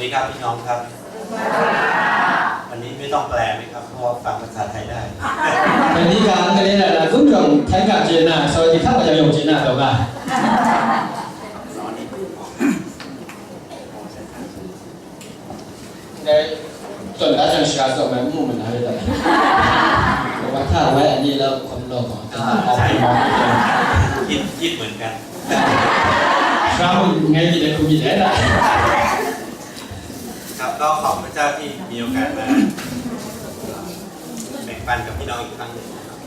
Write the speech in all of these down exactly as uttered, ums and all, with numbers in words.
สวัสดีครับพี่น้องครับ วันนี้ไม่ต้องแปลไหมครับ เพราะว่าฟังภาษาไทยได้ วันนี้การเรียนหลายๆรุ่นของไทยกับจีนนะ สวัสดีครับ อาจารย์ยงจีนนะเดี๋ยวมา ในส่วนราชการส่งมาหมู่มันอะไรต่างๆบอกว่าถ้าไว้อันนี้แล้วความหล่อของอาจารย์ออกมา คิดคิดเหมือนกัน ครับไงดีเลยคุณมีแล้วล่ะ ครับ ก็ขอบพระเจ้าที่มีโอกาสมาแบ่งปันกับพี่น้องอีกครั้งหนึ่งนะครับ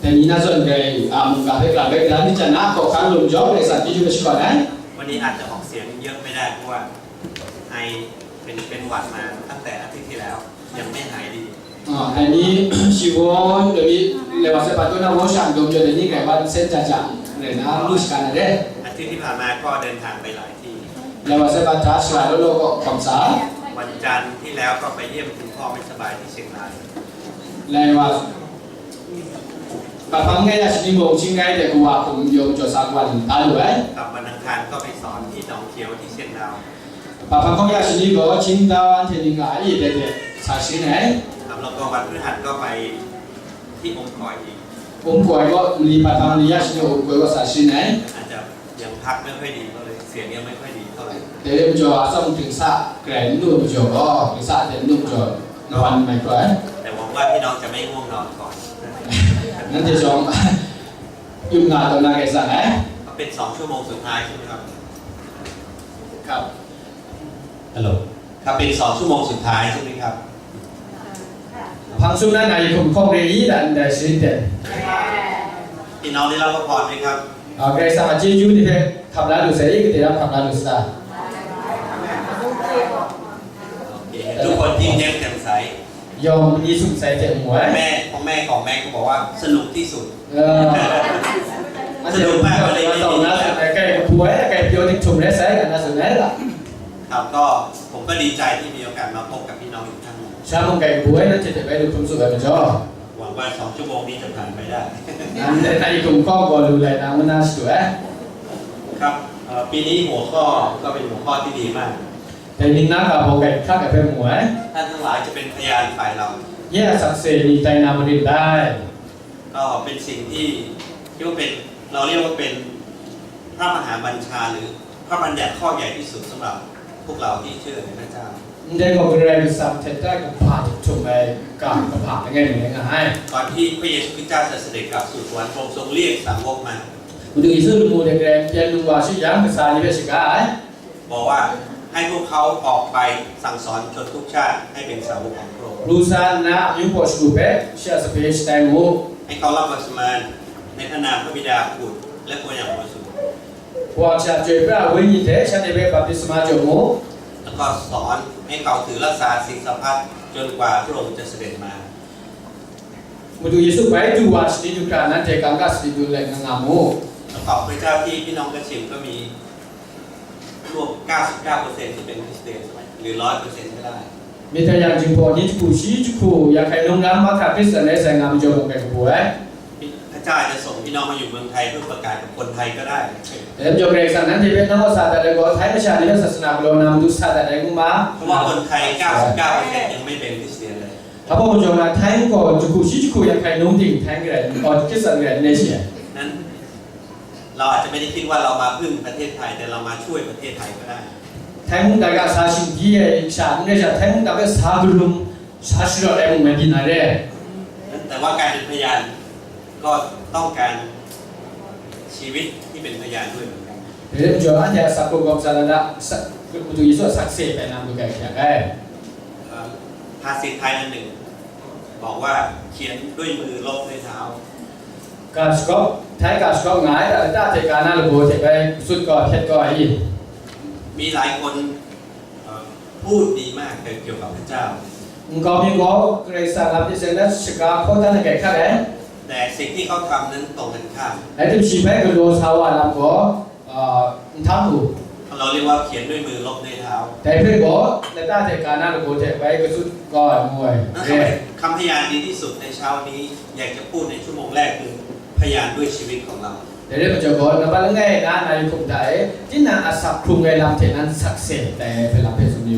แต่นี้น่าสนใจอ่ามุงกาเปกลาเปกลาที่จะนะขอครั้งลงยอดในสัตว์ที่อยู่ในชิคอนนะ วันนี้อาจจะออกเสียงเยอะไม่ได้เพราะว่าไอเป็นเป็นหวัดมาตั้งแต่อาทิตย์ที่แล้ว ยังไม่หายดี อ่าแต่นี้ ชีวอนเดี๋ยวนี้เรียกว่าเซปาตัวนะวอชันดมเดี๋ยวนี้ไงว่าเส้นจะจังเลยนะรู้สึกกันนะเด้ อาทิตย์ที่ผ่านมาก็เดินทางไปหลายที่ เรียกว่าเซปาทัสลาโลโลก็คอมซา วันจันทร์ที่แล้วก็ไปเยี่ยมคุณพ่อไม่สบายที่เชียงราย เรียกว่า Patpang ngai ya shani mung ching ngai de kuwa kum yong jo sa kwan ta lu ai. ครับ วันอังคารก็ไปสอนที่หนองเขียวที่เชียงดาว Patpang kong ya shani go ching da wan te ni nga ai de de sa shi nai. ครับ แล้วก็วันพฤหัสก็ไปที่อมก๋อยอีก Um koi go li patpang li ya shani um koi go sa shi nai. อาจจะยังพักไม่ค่อยดีก็เลยเสียงยังไม่ค่อยดีเท่าไหร่ Te yong jo a song ting sa kren nu jo go ting sa de nu jo. Nawan mai koi. แต่หวังว่าพี่น้องจะไม่ง่วงนอนก่อน Nanti jong yung nga to na kaysa eh. ก็เป็นสองชั่วโมงสุดท้ายใช่ไหมครับ ครับ ฮัลโหล ครับ เป็นสองชั่วโมงสุดท้ายใช่ไหมครับ Pang sum na na yi kum kong re yi dan dai shi ten. พี่น้องได้รับพระพรไหมครับ Okay, sa ma jeju ni pe kham la lu sa, i kate kham la lu sa. โอเค ทุกคนยิ้มแย้มแจ่มใส Yong ni sum sai te mu ai. แม่ของแม่ของแม่ก็บอกว่าสนุกที่สุด เออ สนุกมากเลย Sa na su na kai ka pu ai, kai pyo tik chum re sai na su na la. ครับ ก็ผมก็ดีใจที่มีโอกาสมาพบกับพี่น้องอีกครั้งหนึ่ง Sha mung kai ka pu ai na te te bai lu kum su bai ma jo. หวังว่าสองชั่วโมงนี้จะผ่านไปได้ Nan de na i kum kong go lu lai na mu na su ai. ครับ เอ่อ ปีนี้หัวข้อก็เป็นหัวข้อที่ดีมาก Dai ning na ka bawng kai hkra ai hpe mu ai. ท่านทั้งหลายจะเป็นพยานฝ่ายเรา Nye a sakse ni tai na marin dai. ก็เป็นสิ่งที่คิดว่าเป็น เราเรียกว่าเป็นพระมหาบัญชาหรือพระบัญญัติข้อใหญ่ที่สุดสำหรับพวกเราที่เชื่อในพระเจ้า Ndai gaw Karai Kasang hte tai kahpa hte htum ai ga kahpa langai mi rai nga ai. ก่อนที่พระเยซูคริสต์เจ้าจะเสด็จกลับสู่สวรรค์พระองค์ทรงเรียกสาวกมา Madu Yesu lamu de Karai n pyan lung wa shi yang, kasa ni hpe shaga ai. บอกว่าให้พวกเขาออกไปสั่งสอนชนทุกชาติให้เป็นสาวกของพระองค์ Pru sa nna, amyu hpaw shagu hpe shi a sape shatai mu. ให้เขารับบัพติศมาในพระนามพระบิดาบุตรและพระวิญญาณบริสุทธิ์ Wa hte a chyoi pra ai Wenyi hte shanhte hpe baptisma jaw mu. แล้วก็สอนให้เขาถือรักษาสิ่งสำคัญจนกว่าพระองค์จะเสด็จมา Madu Yesu bai du wa shani du hkra nanhte kangka shani du let nga nga mu. ขอบพระเจ้าที่พี่น้องกระชิมก็มีร่วม 99% ที่เป็นคริสเตียนใช่ไหม หรือ ร้อยเปอร์เซ็นต์ ก็ได้ Myit hta yang jinghpaw ni jahku shi jahku, ya hkai num lam mahkra Hkristan rai sai nga majaw mu ai hku ai. พระเจ้าอาจจะส่งพี่น้องมาอยู่เมืองไทยเพื่อประกาศกับคนไทยก็ได้ Dai majaw Karai Kasang nanhte hpe nang gaw sa dat ai gaw, Thai masha ni hpe sasana galaw na matu sa dat ai ngu ma. เพราะว่าคนไทย 99% ยังไม่เป็นคริสเตียนเลย Hpa majaw na Thai gaw jahku shi jahku ya hkai num ting Thai garai, aw, Hkristan garai n rai shi ai. นั้น เราอาจจะไม่ได้คิดว่าเรามาพึ่งประเทศไทย แต่เรามาช่วยประเทศไทยก็ได้ Thai mung dai ga sa shingdi ai sha n rai sha, Thai mung dai hpe sa galum, sa sharawt ai mung mai byin na re. แต่ว่าการเป็นพยานก็ต้องการชีวิตที่เป็นพยานด้วยเหมือนกัน Dai majaw anhte a sakse gaw sa na da, sa, Madu Yesu a sakse bai na matu kai hkyak ai. เอ่อ ภาษิตไทยอันหนึ่งบอกว่าเขียนด้วยมือลบด้วยเท้า Ga shagawp, Thai ga shagawp nga ai, lata hte ga na lagaw hte bai gasut gaw hpyet gaw ai i. มีหลายคน เอ่อ พูดดีมากเกี่ยวกับพระเจ้า Nkau mi gaw Karai Kasang lam hte seng na shaga hkaw dan ai kai hkat ai. แต่สิ่งที่เขาทำนั้นตรงกันข้าม Rai timung shi bai galaw sa wa lam gaw, a, n htang lu. เราเรียกว่าเขียนด้วยมือลบด้วยเท้า Dai hpe gaw, lata hte ga na lagaw hte bai gasut kau ai mu ai. นั้นทำไม Re. คำพยานดีที่สุดในเช้านี้ อยากจะพูดในชั่วโมงแรกคือพยานด้วยชีวิตของเรา Dai re majaw gaw, nambat langai na na yu hkum hta e, tinang a sak hkrung ai lam hte nan sakse tai ai hpe lam hpe tsun yu.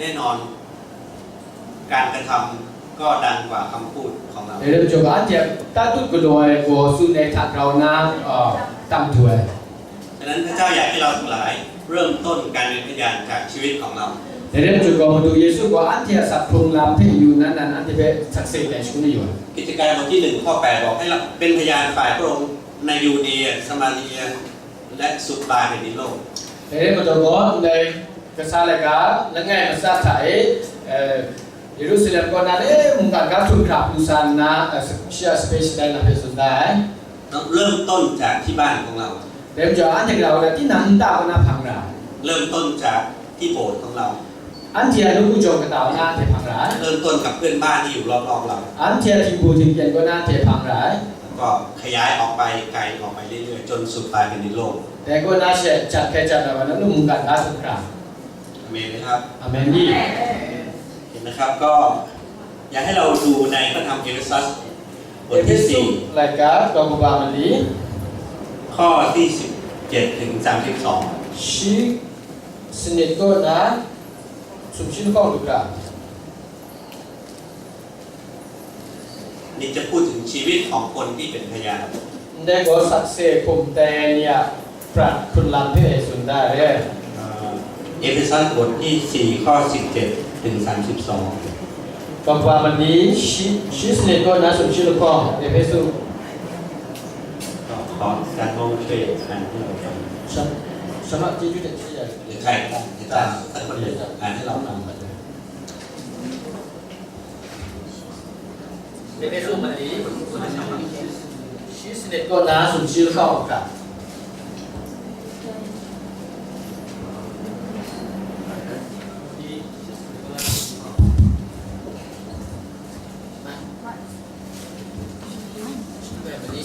แน่นอน การกระทำก็ดังกว่าคำพูดของเรา Dai rai majaw ga, anhte a tatut galaw ai gaw tsun ai hta grau nna, a, tam du ai. ฉะนั้นพระเจ้าอยากให้เราทั้งหลายเริ่มต้นการเป็นพยานจากชีวิตของเรา Dai rai majaw ga, Madu Yesu gaw anhte a asak hkrung lam hpe yu nna nan anhte hpe sakse tai shangun yu ai. กิจการบทที่หนึ่งข้อแปดบอกให้เราเป็นพยานฝ่ายพระองค์ในยูเดีย สมาเรีย และสุดปลายแผ่นดินโลก Dai rai majaw gaw, ndai kasa laika langai matsat hta e, eh, Yerusalem kaw na le mungkan ga htum hkra pru sa nna, eh, shi a sape shatai na hpe tsun da ai. เริ่มต้นจากที่บ้านของเรา Dai majaw, anhte grau na tinang nta kaw na hpang ra ai. เริ่มต้นจากที่โบสถ์ของเรา Anhte a nawku jawng kata kaw na anhte hpang ra ai. เริ่มต้นกับเพื่อนบ้านที่อยู่รอบๆเรา Anhte a htingbu htingpyen kaw na anhte hpang ra ai. ก็ขยายออกไปไกลออกไปเรื่อยๆ จนสุดปลายแผ่นดินโลก Dai kaw na she jat hpe jat na wa na lu mungkan ga htum hkra. อาเมนไหมครับ Amen ni? เห็นนะครับ ก็อยากให้เราดูในพระธรรมเอเฟซัสบทที่สี่ Ehpesu laika, kaba mali, ข้อที่สิบเจ็ดถึงสามสิบสอง shi sanit kaw na sumshi lahkawng lu hkra. นี่จะพูดถึงชีวิตของคนที่เป็นพยาน Ndai gaw sakse hkum tai ai ni a prat hkrun lam hpe tsun da ai. เอ่อ เอเฟซัสบทที่สี่ข้อสิบเจ็ดถึงสามสิบสอง Kaba mali shi, shi sanit kaw na sumshi lahkawng, Ehpesu. ขออาจารย์โต้งช่วยอ่านให้เราฟัง Shama, shama chyeju hte hti ai. หรือใครก็ได้ อาจารย์สักคนหนึ่งอ่านให้เราฟัง Ehpesu mali, shi sanit kaw na sumshi lahkawng hkra.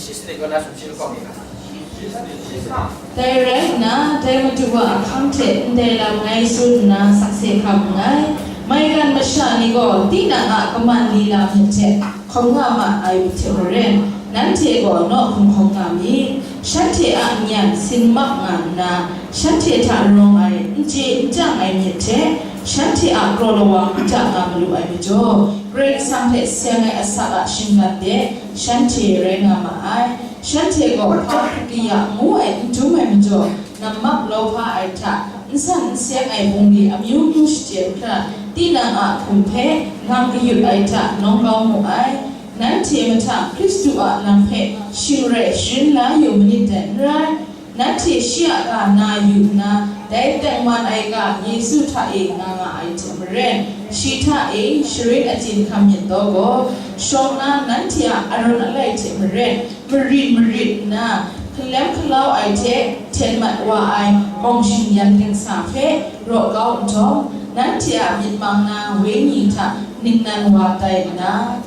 Shi sanit kaw na sumshi lahkawng hkra. Dai rai nna, dai Madu a ahkang hte ndai lam ngai tsun nna sakse hkam nngai. Maigan masha ni gaw tinang a kaman lila myit hte hkawm nga ma ai myit hte maren, nanhte gaw nawhpung hkawm nga myit. Shanhte a n-yan sin mak nga nna, shanhte hta rawng ai, n chye n chyang ai myit hte, shanhte a kraw lawang n da nga malu ai majaw, Karai Kasang hte seng ai asak a shinggan de shanhte rai nga ma ai. Shanhte gaw hpa hkrit kaya ngu ai n dum ai majaw, nammak lawhpa ai hta, n san n seng ai bungli amyu myu shachyen hkra, tinang a hkum hpe ngang kayut ai hta nawng kau mu ai. Nanhte mahtang Hkristu a lam hpe shing rai sharin la yu manit dai n rai? Nanhte shi a ga na yu nna, dai tengman ai ga Yesu hta e nga nga ai hte maren, shi hta e sharin achyin hkam myit taw gaw, shawng na nanhte a arawn alai hte maren, marin marit nna, hkalem hkalau ai hte hten mat wa ai gawng shing-yan dingsa hpe raw kau nhtawm, nanhte a myit mang na wenyi hta ningnan wa tai nna,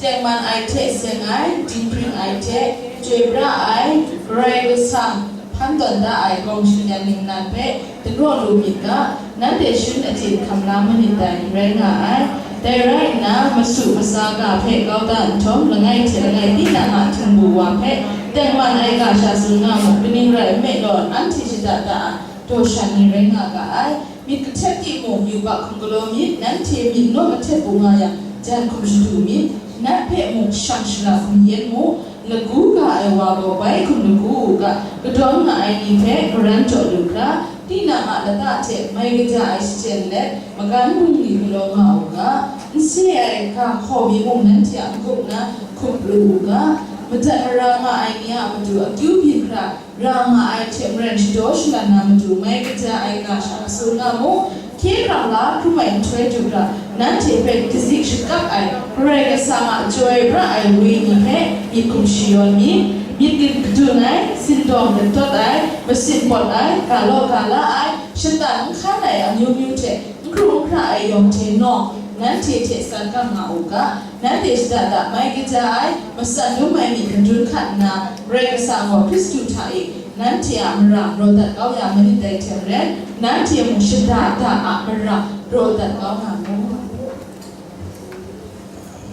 tengman ai hte seng ai, dinghpring ai hte chyoi pra ai, Karai Kasang hpan tawn da ai gawng shing-yan ningnan hpe dingrawng lu myit ga, nanhte sharin achyin hkam la manit dai, rai nga ai. Dai rai nna, masu masa ga hpe kau da nhtawm, langai hte langai tinang a htingbu wa hpe tengman ai ga sha tsun nga mu, kaning rai nme law, anhte shada da a daw shan ni rai nga ga ai. Myit kahtep timung, yubak hkum galaw myit, nanhte myit naw kahtep bu nga yang, jan hkum shadu myit, nat hpe mung shang shara hkum yen mu, lagu ga ai wa gaw bai hkum lagu u ga, kadawn nga ai ni hpe garan jaw lu hkra, tinang a lata hte mai kaja ai shachyen let, magan bungli galaw nga u ga, n se ai ga hkaw mi mung nanhte a n-gup na hkum pru u ga, madat mara nga ai ni a matu akyu byin hkra, ra nga ai hte maren shadaw shalan na matu mai kaja ai ga sha tsun nga mu. Hkye hkrang la hkrum ai nhtoi du hkra, nanhte hpe kazik shakap ai Karai Kasang a chyoi pra ai wenyi hpe myit hkum shayawn myit. Myit lit gadun ai, sindawng lit tawt ai, masit pawt ai, ga law ga la ai, shatan n hkan ai amyu myu hte n hkru n hkra ai yawng hte nawng, nanhte hte san kam nga u ga, nanhte shada da mai kaja ai, matsan dum ai myit gadun hkat nna, Karai Kasang gaw Hkristu hta e nanhte a mara raw dat kau ya manit dai hte maren, nanhte mung shada da a mara raw dat kau nga mu.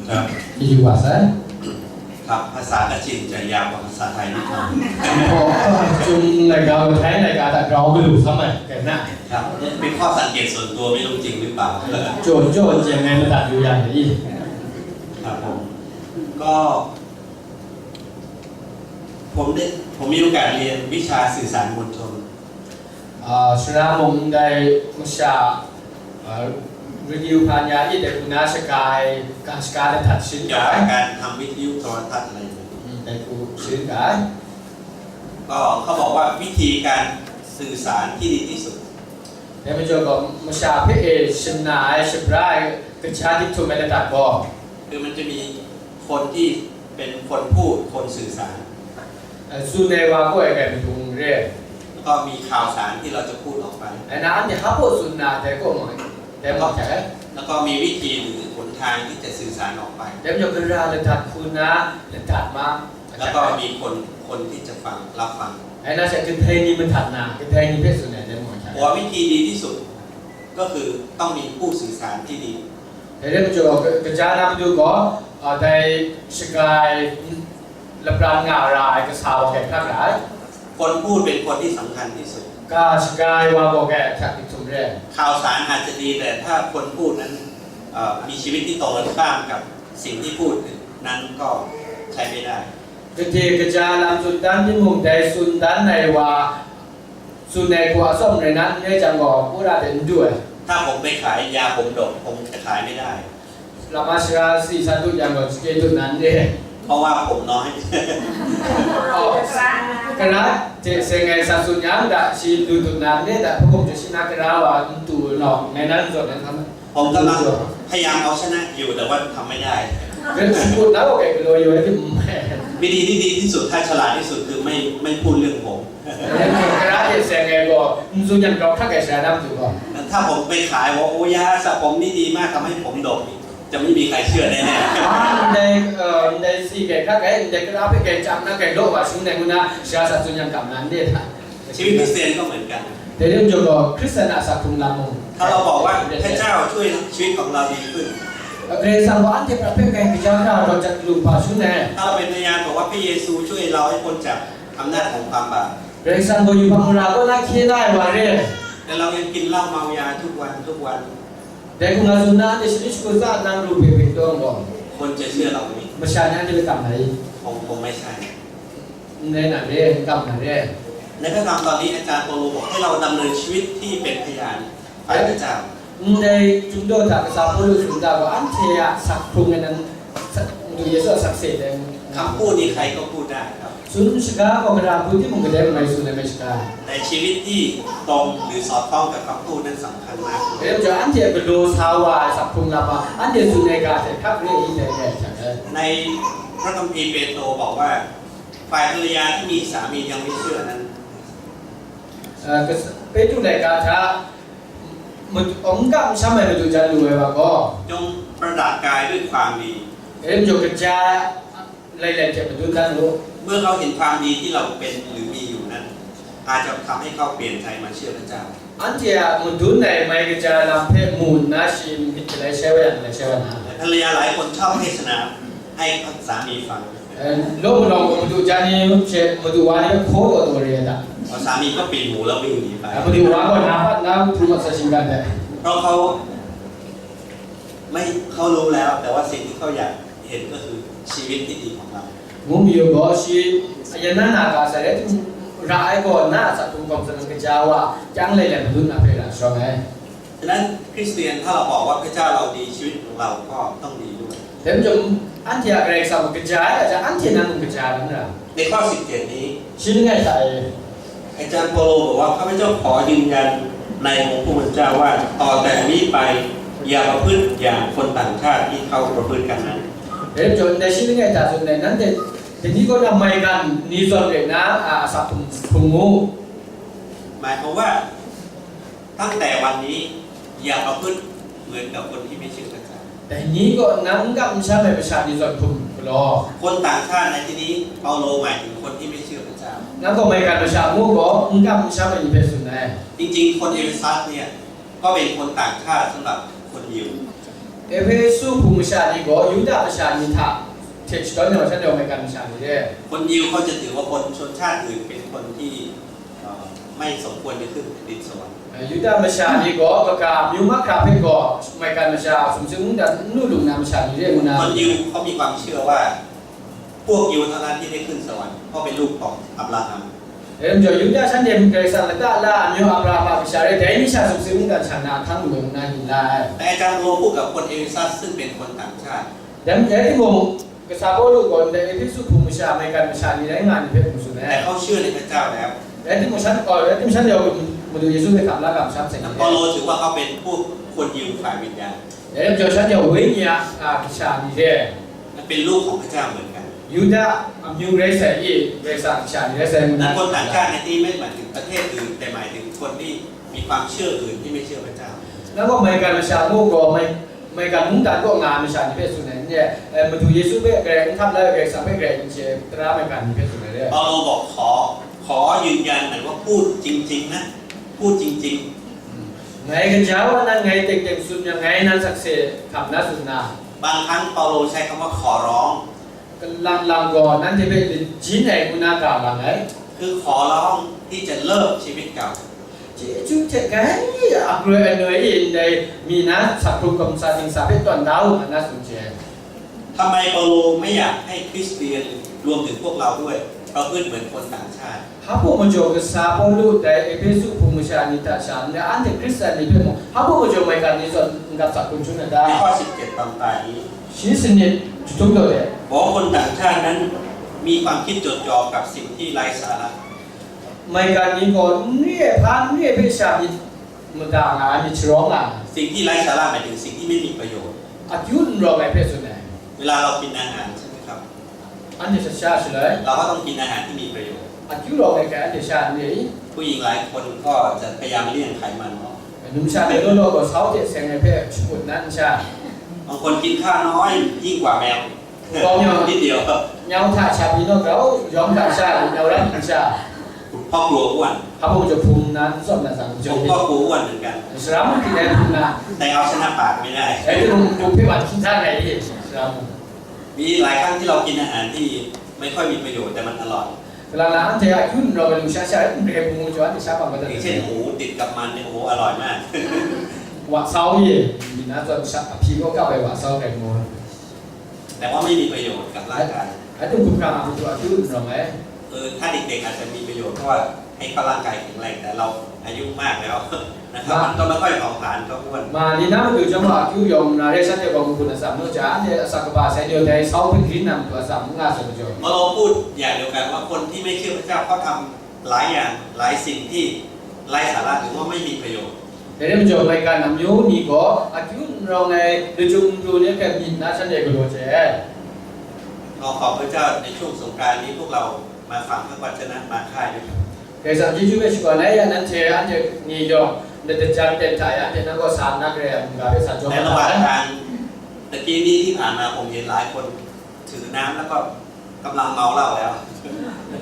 ครับ มีอยู่ว่าซะ ครับ ภาษาคชินจะยาวกว่าภาษาไทยนิดหน่อย พอจุงรายการไทยรายการแต่เราไม่รู้ซ้ำไงกันนะ ครับ เป็นข้อสังเกตส่วนตัว ไม่รู้จริงหรือเปล่า โจทย์โจทย์ยังไงมาตัดอยู่อย่างนี้ ครับผม ก็ ผมได้ ผมมีโอกาสเรียนวิชาสื่อสารมวลชน အာရှရႃးမုန်ဒိုင်မရှ ရေဒီယိုဖန်ညာအစ်တဲ့ကုနာရှကအိုင်ကၢရှကားတဲ့ထတ်ရှင်း เกี่ยว က กับการทำวิทยุโทรทัศน์อะไรอย่างเงี้ย อืมแต่กูชื่อกาย ก็เขาบอกว่าวิธีการสื่อสารที่ดีที่สุด แต่มันจะก็มชาเพ่เอชนาไอชบรายกระชาที่ถูกไม่ได้ตัดบอก คือมันจะมีคนที่เป็นคนพูดคนสื่อสาร เอ่อ ส่วนในว่าก็ไอ้แก่เป็นทุงเร่ แล้วก็มีข่าวสารที่เราจะพูดออกไป ไอ้นะอันนี้ฮับโบสุนนาแต่ก็หมายแต่หมายใช่ไหม แล้วก็มีวิธีหรือหนทางที่จะสื่อสารออกไป แต่มันจะเป็นราระดับคุณนะระดับมา แล้วก็มีคนคนที่จะฟังรับฟัง ไอ้นะใช่คือไทยนี่มันถัดหนาคือไทยนี่เพศส่วนใหญ่แต่หมายใช่ไหม ผมว่าวิธีดีที่สุด ก็คือต้องมีผู้สื่อสารที่ดี แต่เรื่องจะบอกกระจายนำดูก็เอ่อในสกาย ละปรานงาราไอกระซาวแก่พระหลาย คนพูดเป็นคนที่สำคัญที่สุด กาสกายว่าบอกแก่แขกติดสมแรง ข่าวสารอาจจะดีแต่ถ้าคนพูดนั้นเอ่อมีชีวิตที่ตรงกันข้ามกับสิ่งที่พูดนั้นก็ใช้ไม่ได้ กระเจกระจายลำสุดด้านที่มุ่งใดสุนด้านในว่า สุนในครัวส้มในนั้นในจังหวัดอุดรเด่นด้วย ถ้าผมไปขายยาผมดกผมจะขายไม่ได้ ลามาชราสีสันตุยังก็สเกตุนันเนี่ย เพราะว่าผมน้อย กระเจเซงไงสันสุญญาณดะชีดูตุนันเนี่ยดะพระผมจะชนะกระว่าตูนอกในนั้นส่วนนั้นทำ ผมกำลังพยายามเอาชนะอยู่แต่ว่าทำไม่ได้ เป็นสุดแล้วแกก็เลยอยู่ที่ วิธีที่ดีที่สุดถ้าฉลาดที่สุดคือไม่ไม่พูดเรื่องผม กระเจเซงไงก็สุญญาณก็ถ้าแกชนะได้ตัวก็ ถ้าผมไปขายว่าโอ้ยาสระผมนี่ดีมากทำให้ผมดก จะไม่มีใครเชื่อแน่ๆ ในเอ่อในสี่แก่ถ้าแกในกระเจแกจำนะแกโลกว่าชุนในมุนาชาสัตว์สุญญาณกำนันเนี่ย ชีวิตคริสเตียนก็เหมือนกัน แต่เรื่องจบก็คริสตนาสักคุมลำมง ถ้าเราบอกว่าพระเจ้าช่วยชีวิตของเราดีขึ้น เกรงสังวานที่ประเภทแกงกิจการเราจัดกลุ่มป่าชุนแน่ ถ้าเราเป็นพยานบอกว่าพระเยซูช่วยเราให้พ้นจากอำนาจของความบาป เกรงสังก็อยู่พังราก็น่าเคียดได้ว่าเรื่อง แต่เรายังกินเหล้าเมายาทุกวันทุกวัน แต่คุณอาสุนนะในชีวิตคุณสร้างนางรูปเป็นตัวบอก คนจะเชื่อเราไหม ประชาชนจะไปทำไหน คงคงไม่ใช่ ในหนังเรื่องกำหนังเรื่อง ในพระธรรมตอนนี้อาจารย์เปาโลบอกให้เราดำเนินชีวิตที่เป็นพยานฝ่ายพระเจ้า ในจุดโดยทางสาพูดสุนทรว่าอันเทียสักพรุงในนั้นดูเยซูสักเสร็จแล้ว คำพูดนี้ใครก็พูดได้ครับ สุนทรก็กระพูดที่มึงก็ได้ไม่สุนในไม่ชกา แต่ชีวิตที่ตรงหรือสอดคล้องกับคำพูดนั้นสำคัญมาก เรื่องจะอันเทียเป็นโลซาวาสักพรุงละปะอันเดียวสุนในกาแต่ทักเรื่องอีแต่แก่ฉันเลย ในพระคัมภีร์เปโตรบอกว่า ฝ่ายภรรยาที่มีสามียังไม่เชื่อนั้น เอ่อก็เปโตรในกาถามันองค์กรรมสมัยมันดูจันดูไว้ว่าก็ จงประดับกายด้วยความดี เอ็มโยกระจาไล่แหล่งเจ็บมันดูจันรู้ เมื่อเขาเห็นความดีที่เราเป็นหรือมีอยู่นั้น อาจจะทำให้เขาเปลี่ยนใจมาเชื่อพระเจ้า อันเทียมันดูในไม่กระจาลำเพศมูลนะชิมมิตรไรใช่ไหมอะไรใช่ไหมนะ ภรรยาหลายคนชอบเทศนาให้สามีฟัง เอ่อโลกมันลองมาดูจานี่เชมาดูวานี่โคตรตัวเรียนอ่ะ พอสามีก็ปิดหูแล้ววิ่งหนีไป มาดูวาก่อนนะพัดน้ำทุกข์มาสะชิงกันเนี่ย เพราะเขาไม่เขารู้แล้ว แต่ว่าสิ่งที่เขาอยากเห็นก็คือชีวิตที่ดีของเรา มุมอยู่ก็ชีอันนั้นหนักอะใส่ได้ถึงร้ายก่อนนะสัตว์ตุงกองสนังกระจาว่าจังเลยแหละมันดุนอะเพลาชอบไหม ฉะนั้นคริสเตียนถ้าเราบอกว่าพระเจ้าเราดีชีวิตของเราก็ต้องดีด้วย แต่มันจะอันที่อะไรสัมกระจายอาจจะอันที่นั้นมันกระจายนั่นแหละ ในข้อสิบเจ็ดนี้ ชื่อไงใส่ อาจารย์เปาโลบอกว่าข้าพเจ้าขอยืนยันในองค์พระผู้เป็นเจ้าว่าต่อแต่นี้ไปอย่าประพฤติอย่างคนต่างชาติที่เขาประพฤติกันนั้น แต่จนในชื่อไงแต่ส่วนในนั้นเด็ด ทีนี้ก็ทำไมกันนี้ส่วนใหญ่นะอ่าสับผมผมงู หมายความว่าตั้งแต่วันนี้อย่าประพฤติเหมือนกับคนที่ไม่เชื่อพระเจ้า แต่นี้ก็นังกับชาติประชาชนส่วนผมรอ คนต่างชาติในที่นี้เปาโลหมายถึงคนที่ไม่เชื่อพระเจ้า นั่นก็ไม่การประชาชนก็นังกับชาติประชาชนนะ จริงๆ คนเอเฟซัสเนี่ยก็เป็นคนต่างชาติสำหรับคนยิว เอเฟซุภูมิชาติก็ยูดาห์ประชาชนทะเทชตอนเดียวชาติเดียวไม่การประชาชนเลย คนยิวเขาจะถือว่าคนชนชาติอื่นเป็นคนที่เอ่อไม่สมควรจะขึ้นแผ่นดินสวรรค์ ယူဒမရှာဒီကောကကမျိုးမခရာဖိတ်ကောမကမရှာစုံစုံဒါနုလူနာမရှာဒီတဲ့မနာ คนยิวเขามีความเชื่อว่า พวกยิวเท่านั้นที่ได้ขึ้นสวรรค์เพราะเป็นลูกของอับราฮัม အဲကြောင့်ယူဒဆန်တဲ့ကရစလတလာမျိုးအဗြဟ္မမရှာတဲ့ဒဲနိရှာစုံစုံဒါဆန္ဒအခန်းဝင်နာယူလိုက် แต่อาจารย์โลพูดกับคนเอเฟซัสซึ่งเป็นคนต่างชาติ ဒါပေမဲ့အဲ့ဒီပုံကစားဖို့လို့ကောတဲ့ Efesu ภูมิชาไม่การประชาชนได้งานในเพศของสุดแล้ แต่ ว เขาเชื่อในพระเจ้าแล้ว အဲ့ဒီပုံစံတော့အဲ့ဒီပုံစံတော့မတူယေရှုရဲ့ခပ်လာကပ်ဆပ်ဆိုင် แล้วเปาโลถือว่าเขาเป็นพวกคนยิวฝ่ายวิญญาณ အဲ့ဒီကြောင့်ဆန်းကျော်ဝိညာဉ်အာကစားနေတဲ့ และเป็นลูกของพระเจ้าเหมือนกัน ယူဒအမျိုးရဲဆိုင်ရေးရဲဆိုင်ကစားနေတဲ့ဆိုင် นั้นคนต่างชาติในที่นี้ไม่หมายถึงประเทศอื่นแต่หมายถึงคนที่มีความเชื่ออื่นที่ไม่เชื่อพระเจ้า နောက်တော့မေကန်မရှာမို့ကောမေမေကန်မုန်တန်ကောငါမရှာနေပဲဆိုနေတယ်အဲမတူယေရှုပဲကဲခပ်လာပဲဆပ်ပဲကဲချေတရာမေကန်နေပဲဆိုနေတယ် เปาโลบอกขอขอยืนยันหน่อยว่าพูดจริงๆนะพูดจริง ငါကကြောက်နာငါတိတ်တိတ်ဆုညငါနန်ဆက်စေခပ်လာဆုနာ ๆ บางครั้งเปาโลใช้คำว่าขอร้อง ကလန်လန်ကောနန်တေပဲဂျင်းနဲ့ကုနာကာလာငါ คือขอร้องที่จะเลิกชีวิตเก่า ကျေးဇူးတင်ကြရဲ့အကြွယ်အနွယ်အင်းနဲ့မိနာသပ်ပုကမ်စာတင်စာပဲတွန်တောင်းအနာစုချေ ทำไมเปาโลไม่อยากให้คริสเตียนรวมถึงพวกเราด้วยประพฤติเหมือนคนต่างชาติ ဟပ်ဖို့မကျော်ကစားပေါ်လို့တဲ့ Efesu ပုံမရှာနေတာရှာနဲ့အန်တီခရစ်စတန်တွေဖြစ်မှာဟပ်ဖို့မကျော်မိုင်ကနေဆိုငါသပ်ပုချူနေတာ ในข้อสิบเจ็ดตอนปลายนี้ ရှင်းစနစ်တုံးတော့တယ် บอกว่าคนต่างชาตินั้นมีความคิดจดจ่อกับสิ่งที่ไร้สาระ မိုင်ကနေကောနေ့ဖားနေ့ပဲရှာပြီးမတားငါအမြင်ချရောင်းလာ สิ่งที่ไร้สาระหมายถึงสิ่งที่ไม่มีประโยชน์ အကျူးရော်ပဲဖြစ်ဆိုနေ เวลาเรากินอาหารใช่ไหมครับ အန်တီရှာရှာဆိုလေ เราก็ต้องกินอาหารที่มีประโยชน์ အကျူးရော်ပဲကအန်တီရှာနေ ผู้หญิงหลายคนก็จะพยายามเลี่ยงไขมันเนาะ နုံရှာနေလို့တော့ကောသောက်တဲ့ဆင်နေဖဲချူတ်နန်းရှာ บางคนกินข้าวน้อยยิ่งกว่าแมว ကောင်းရော นิดเดียว ညောင်းထချပြီးတော့ကောရောင်းထချပြီးတော့ရမ်းထချ เพราะกลัวอ้วน ဟပ်ဖို့မကျော်ဖုံနန်းစောင့်နေစားမ ผ ကျော် มก็กลัวอ้วนเหมือนกัน စရမ်တီနဲ့ဖုံနာ แต่เอาชนะปากไม่ได้ အဲ့ဒီလိုတို့ဖေးပါထိထားနိုင်ရေးစရမ် มีหลายครั้งที่เรากินอาหารที่ไม่ค่อยมีประโยชน์แต่มันอร่อย ကလာလာအန်တီအကျူးရော်ပဲလူရှာရှာအဲ့ဒီပုံမကျော်အန်တီရှာပါမ อย่างเช่นหมูติดกับมันเนี่ยโอ้โหอร่อยมาก ဝါသောက်ရေးဒီနာတော့အဖြေကောကပဲဝါသောက်တယ်မော แต่ว่าไม่มีประโยชน์กับร่างกาย အဲ့ဒီဘုရားမှာသူအကျူးရော်မယ် เออถ้าเด็กๆอาจจะมีประโยชน์เพราะว่าให้เขาร่างกายแข็งแรงแต่เราอายุมากแล้วนะครับมันก็ไม่ค่อยเผาผลาญก็อ้วน မၤလီနာမတူကျွန်မအကျူရောင်နာရဲဆက်တဲ့ကောင်ကနဆမ်လို့ကြာတဲ့အစကပါဆိုင်ရတဲ့အဆောင်ပတိနမ်တူအဆမ်ငါဆိုကြ เมื่อเราพูดอย่างเดียวกันว่าคนที่ไม่เชื่อพระเจ้าเขาทำหลายอย่างหลายสิ่งที่ไร้สาระหรือว่าไม่มีประโยชน์ တဲ့မကျော်မိုက်ကနမျိုးနီကောအကျူရောင်နဲ့လူချုံတူနဲ့ကပ်ပြီးနားဆက်တဲ့ကလေးကျဲ ขอขอบพระเจ้าในช่วงสงกรานต์นี้พวกเรามาฟังพระวจนะมาค่ายด้วยกัน ကဲဆံးကျေးဇူးပဲရှိပါလေနန်ချေအန်ချေနီရောင်တဲ့တချမ်းတဲ့တာရန်တဲ့နောက်ဆာနာကရဲအမှုကပဲဆံးကြော ในระหว่างทางตะกี้นี้ที่ผ่านมาผมเห็นหลายคนถือน้ำแล้วก็กำลังเมาเหล้าแล้ว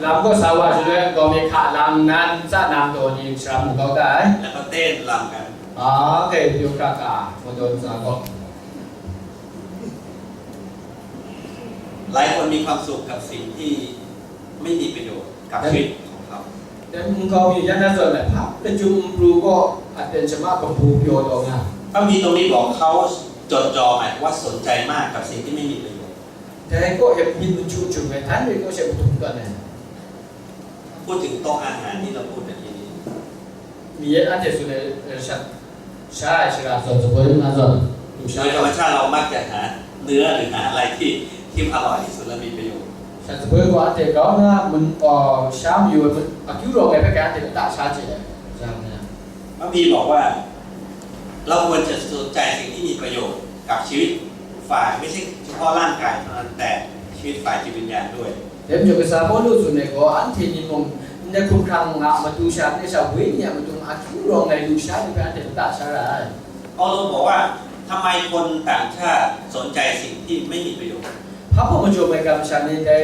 လမ်ကောဆာဝါရွဲကောမီခါလမ်နန်စနမ်တော်ကြီးဆရာမူကောက်တိုင် แล้วก็เต้นรำกัน အာကဲပြောကကမတော်စံးကော หลายคนมีความสุขกับสิ่งที่ไม่มีประโยชน์กับชีวิตของเขา တဲမူကောက်ပြီးရန်တဲ့ဆိုလည်းဖတ်တကျူပူကောအတင်ချမပပူပြောတော့ငါ พระคัมภีร์ตรงนี้บอกเขาจดจ่อหมายความว่าสนใจมากกับสิ่งที่ไม่มีประโยชน์ တဲကောအမီမချူချူပဲတန်ရီကောရှေပထုံတော့နေ พูดถึงโต๊ะอาหารที่เราพูดเมื่อกี้นี้ မီရဲ့အန်တဲ့ဆိုလည်းရှာရှာရဆိုတော့ဘယ်မှာဆိုလူရှာ โดยธรรมชาติเรามักจะหาเนื้อหรือหาอะไรที่ที่อร่อยที่สุดและมีประโยชน์ ရှာစပွဲကအန်တဲ့ကောင်းတာမန်အော်ရှာမီဝဲအကျူတော့ပဲပဲကအန်တဲ့တတ်ရှာချေဇာမ พระคัมภีร์บอกว่า เราควรจะสนใจสิ่งที่มีประโยชน์กับชีวิตฝ่ายไม่ใช่เฉพาะร่างกายเท่านั้นแต่ชีวิตฝ่ายจิตวิญญาณด้วย Dai majaw, kasa Pawlu tsun ai gaw, anhte ni mung ndai hkumhkrang a matu sha, ndai sha wenyi a matu a akyu rawng ai lusha ni hpe anhte lata sha ra ai. 保罗บอกว่า ทำไมคนต่างชาติสนใจสิ่งที่ไม่มีประโยชน์ Hpa hpaw majaw maigan masha ni dai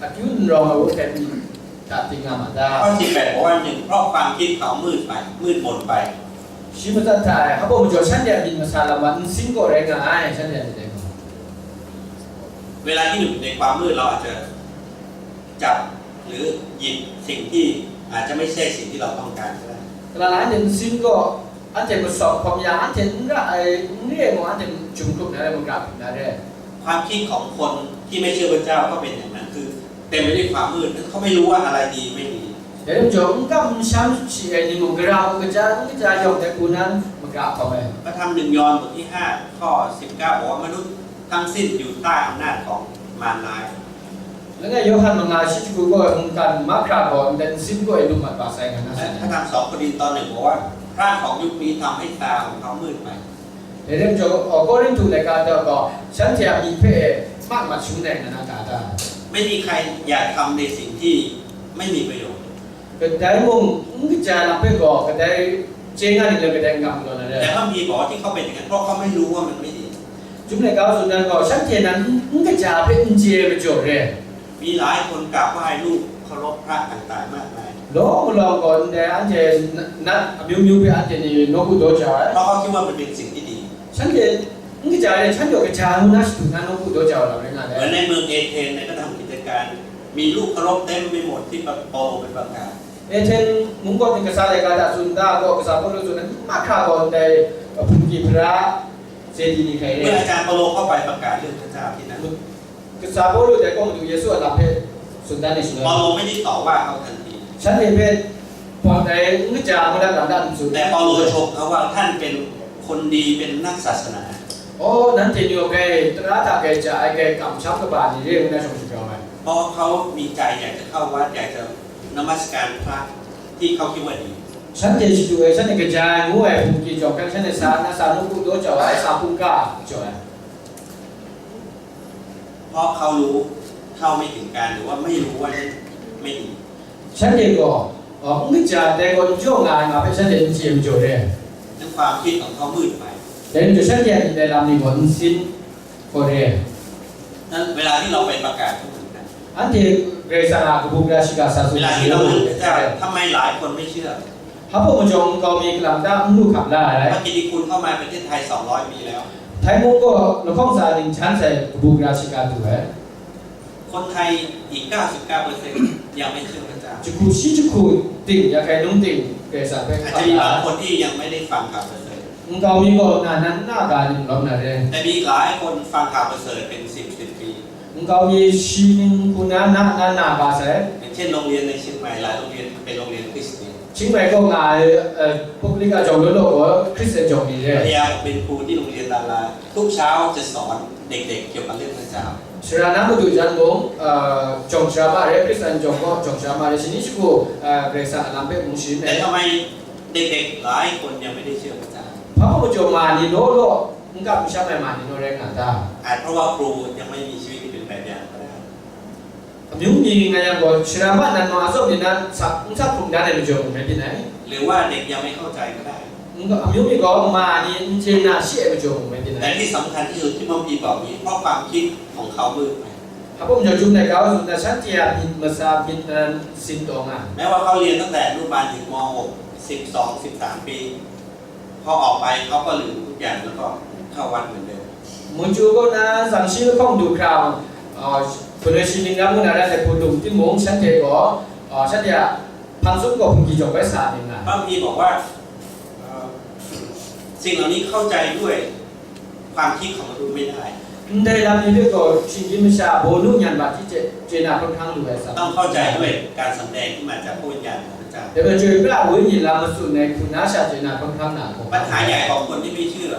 akyu n rawng ai wu hkrai myit hta ting nga ma ta? ข้อสิบแปดบอกว่า หนึ่ง เพราะความคิดเขามืดไป มืดมนไป Shi matsat hta e, hpa hpaw majaw shanhte a myit masa lam wa nsin kaw rai nga ai, shanhte a myit dai gaw. เวลาที่อยู่ในความมืดเราอาจจะจับหรือหยิบสิ่งที่อาจจะไม่ใช่สิ่งที่เราต้องการก็ได้ Kalang anhte nsin gaw, anhte masawp hkawm ya, anhte n ra ai, n re ai gaw, anhte jum hkrup na re, magra hkrup na re. ความคิดของคนที่ไม่เชื่อพระเจ้าก็เป็นอย่างนั้น คือเต็มไปด้วยความมืด เขาไม่รู้ว่าอะไรดีไม่ดี Dai rai majaw, n kam n sham shi ai ni mung, gara mung kaja, n kaja yawng dai hku nan magra hkawm ai. พระธรรมหนึ่งยอห์นบทที่ห้าข้อสิบเก้าบอกว่ามนุษย์ทั้งสิ้นอยู่ใต้อำนาจของมารร้าย Langai Yawhan manga shi jahku gaw mungkan mahkra gaw ndai nsin kaw e lu mat wa sai nga na และ sai. พระธรรมสองโครินธ์ตอนหนึ่งบอกว่าพระของยุคนี้ทำให้ตาของเขามืดไป Dai rai majaw, Korinhtu laika daw gaw, shanhte a myit hpe mat mat shangun ai nga na ga ta? ไม่มีใครอยากทำในสิ่งที่ไม่มีประโยชน์ Kadai mung n kaja ai lam hpe gaw, kadai chye nga ning lam kadai n kam galaw na re. แต่พระคัมภีร์บอกว่าที่เขาเป็นอย่างนั้นเพราะเขาไม่รู้ว่ามันไม่ดี Chyum laika tsun dan gaw, shanhte nan n kaja hpe n chye ai majaw re. มีหลายคนกราบไหว้รูปเคารพพระต่างๆมากมาย Lawng malawng gaw ndai anhte nat amyu myu hpe anhte ni nawku daw jau ai. เพราะเขาคิดว่ามันเป็นสิ่งที่ดี Shanhte n kaja ai, shanhte gaw kaja ngu na shadu na nawku daw jau ai lam rai nga เหมือนใน ai. เมืองเอเธนเนี่ยก็ทำกิจการ มีรูปเคารพเต็มไปหมดที่เปาโลไปประกาศ Ehten mung kaw ni kasa laika hta tsun da gaw, kasa Pawlu tsun ai mahkra gaw ndai, a, hpungki hpara, sedi ni hkrai เมื่อ re. อาจารย์เปาโลเข้าไปประกาศเรื่องพระเจ้าที่นั่น Kasa Pawlu dai kaw Madu Yesu a lam hpe tsun dan ai shaloi, เปาโลไม่ได้ต่อว่าเขาทันที Shanhte hpe pawt ai n kaja ai ngu dat lam dat n tsun. แต่เปาโลชมเขาว่าท่านเป็นคนดีเป็นนักศาสนา Oh, nanhte ni gaw kai tara hta kai ja ai, kai kamsham kaba ni re ngu na shawng shagrau ai. เพราะเขามีใจอยากจะเข้าวัดอยากจะนมัสการพระที่เขาคิดว่าดี Shanhte shadu ai, shanhte kaja ai ngu ai hpungki jawng hpe shanhte sa na sa nawku daw jau ai, sa hpungga jau ai. เพราะเขารู้เท่าไม่ถึงการหรือว่าไม่รู้ว่านั่นไม่ดี Shanhte gaw, a, n kaja ai dai gaw n jaw nga ai nga hpe shanhte n chye majaw re. นั้นความคิดของเขามืดไป Dai majaw shanhte a myit ai lam ni gaw nsin kaw re. นั้นเวลาที่เราไปประกาศก็เหมือนกัน Anhte Karai Kasang a kabu gara shiga sa tsun เวลาที่เราเรื่องพระเจ้า ทำไมหลายคนไม่เชื่อ Hpa hpaw majaw nkau mi kalang ta n lu hkam la ai? พระกิติคุณเข้ามาประเทศไทยสองร้อยปีแล้ว Thai mung gaw lahkawng tsa ning htan sai kabu gara shiga du ai. คนไทยอีกเก้าสิบเก้าเปอร์เซ็นต์ยังไม่เชื่อพระเจ้า Jahku shi jahku ting, ya hkrai num ting, Karai Kasang hpe อาจจะมีบางคนที่ยังไม่ได้ฟังข่าวประเสริฐ Nkau mi gaw na nan na ga ning lawm na re. แต่มีอีกหลายคนฟังข่าวประเสริฐเป็นสิบสิบปี Nkau mi shi ning hku na na nan na ga sai. อย่างเช่นโรงเรียนในเชียงใหม่หลายโรงเรียนเป็นโรงเรียนคริสเตียน Chiang Mai kaw nga ai, a, Pawlika jawng law law gaw Hkristian jawng ni re. ภรรยาผมเป็นครูที่โรงเรียนดารา ทุกเช้าจะสอนเด็กๆเกี่ยวกับเรื่องพระเจ้า Sara na madu jan mung, a, jawng sara ma re, Hkristian jawng gaw jawng sara ma re, shani shagu, a, Karai Kasang a lam hpe mung sharin แต่ ai. ทำไมเด็กๆหลายคนยังไม่ได้เชื่อพระเจ้า Hpa hpaw majaw ma ni law law, n kam n sham ai ma ni naw rai nga ta? อาจเพราะว่าครูยังไม่มีชีวิตที่เป็นแบบอย่างก็ได้ Amyu mi nga yang gaw, sara ma nan ma atsawm ni nan sa, n sa hkum dan ai majaw mung rai byin ai. หรือว่าเด็กยังไม่เข้าใจก็ได้ N ga, amyu mi gaw ma ni n chye na shi ai majaw mung rai byin แต่ ai. ที่สำคัญที่สุดที่พระคัมภีร์บอกนี้เพราะความคิดของเขามืดไป Hpa hpaw majaw Chyum laika tsun dan, shanhte a myit masa myit nan sin taw nga. แม้ว่าเขาเรียนตั้งแต่อนุบาลถึงมหก สิบสอง สิบสามปี พอออกไปเขาก็ลืมทุกอย่างแล้วก็เข้าวัดเหมือนเดิม Mungchu gaw na zang shi lahkawng du hkra, a, hpunai shi ning ram ngu na ra ai hpung dum timung, shanhte gaw, a, shanhte a hpang sum gaw hpungki jawng bai sa ning nga. พระคัมภีร์บอกว่า เอ่อ สิ่งเหล่านี้เข้าใจด้วยความคิดของมนุษย์ไม่ได้ Ndai lam ni hpe gaw shinggyim masha baw nu nyan bat hti hte chye na hkawm hkrang lu ai sa. ต้องเข้าใจด้วยการสำแดงที่มาจากพระวิญญาณของพระเจ้า Dai gaw chyoi pra ai wenyi lam matsun ai hku na sha chye na hkawm hkrang na gaw. ปัญหาใหญ่ของคนที่ไม่เชื่อ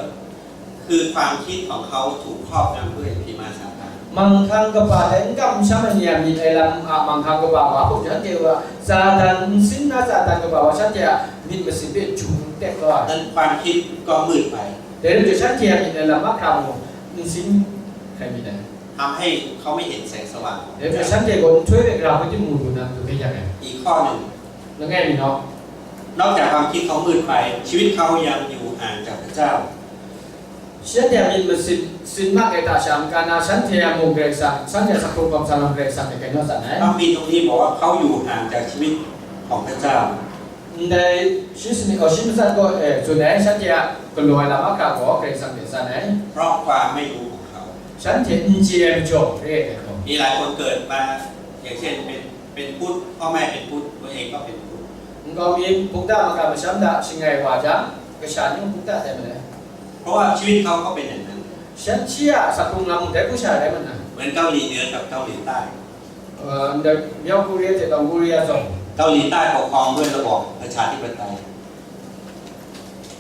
คือความคิดของเขาถูกครอบงำด้วยผีมารซาตาน Manghkang kaba hte n kam n sham ai ni a myit ai lam a manghkang kaba wa hpaw, shanhte wa Satan, nsin na Satan kaba wa shanhte a myit masin hpe jum tek kau ai. นั้นความคิดก็มืดไป Dai rai majaw, shanhte a myit ai lam mahkra mung nsin hkrai myit ai. ท ทำให้เขาไม่เห็นแสงสว่างของพ ဒါ ระ ပေမဲ့ เจ้า ရှမ်းပြည်ကိုထွေးတဲ့ကရာကိုတိမူလူနာသူကရ อีกข้อหนึ่ง ငငယ်ပြီနော် นอกจากความคิดเขามืดไป ชีวิตเขายังอยู่ห่างจากพระเจ้า ရှမ်းပြည်မြစ်မစစ်စစ်မှတ်တဲ့တာရှမ်းကနာရှမ်းပြည်မုံဂရိတ်ဆန်ရှမ်းပြည်စခုံကမ်ဆန်ဂရိတ်ဆန်တဲ့ကနော်ဆန်နဲ့ พระคัมภีร์ตรงนี้บอกว่าเขาอยู่ห่างจากชีวิตของพระเจ้า ในชิสนิโอชิมสันก็เออส่วนไหนฉันจะกลัวละมากกว่าขอเกรงสังเดชน์ไหน เพราะความไม่รู้ของเขา ฉันจะอินเจียมจบเรียกเลย มีหลายคนเกิดมา อย่างเช่นเป็นเป็นพุทธพ่อแม่เป็นพุทธตัวเองก็เป็นพุทธ ก็มีพุทธมากำชันดะชิงไงว่าจังกษัตริย์ยังพุทธแต่มาเลย เพราะว่าชีวิตเขาก็เป็นอย่างนั้น ฉันเชื่อสักคงลำแต่ผู้ชายได้มันนะ เหมือนเกาหลีเหนือกับเกาหลีใต้ เออเดี๋ยวเดี๋ยวกูเรียนเสร็จตอนกูเรียนส่ง เกาหลีใต้ปกครองด้วยระบอบประชาธิปไตย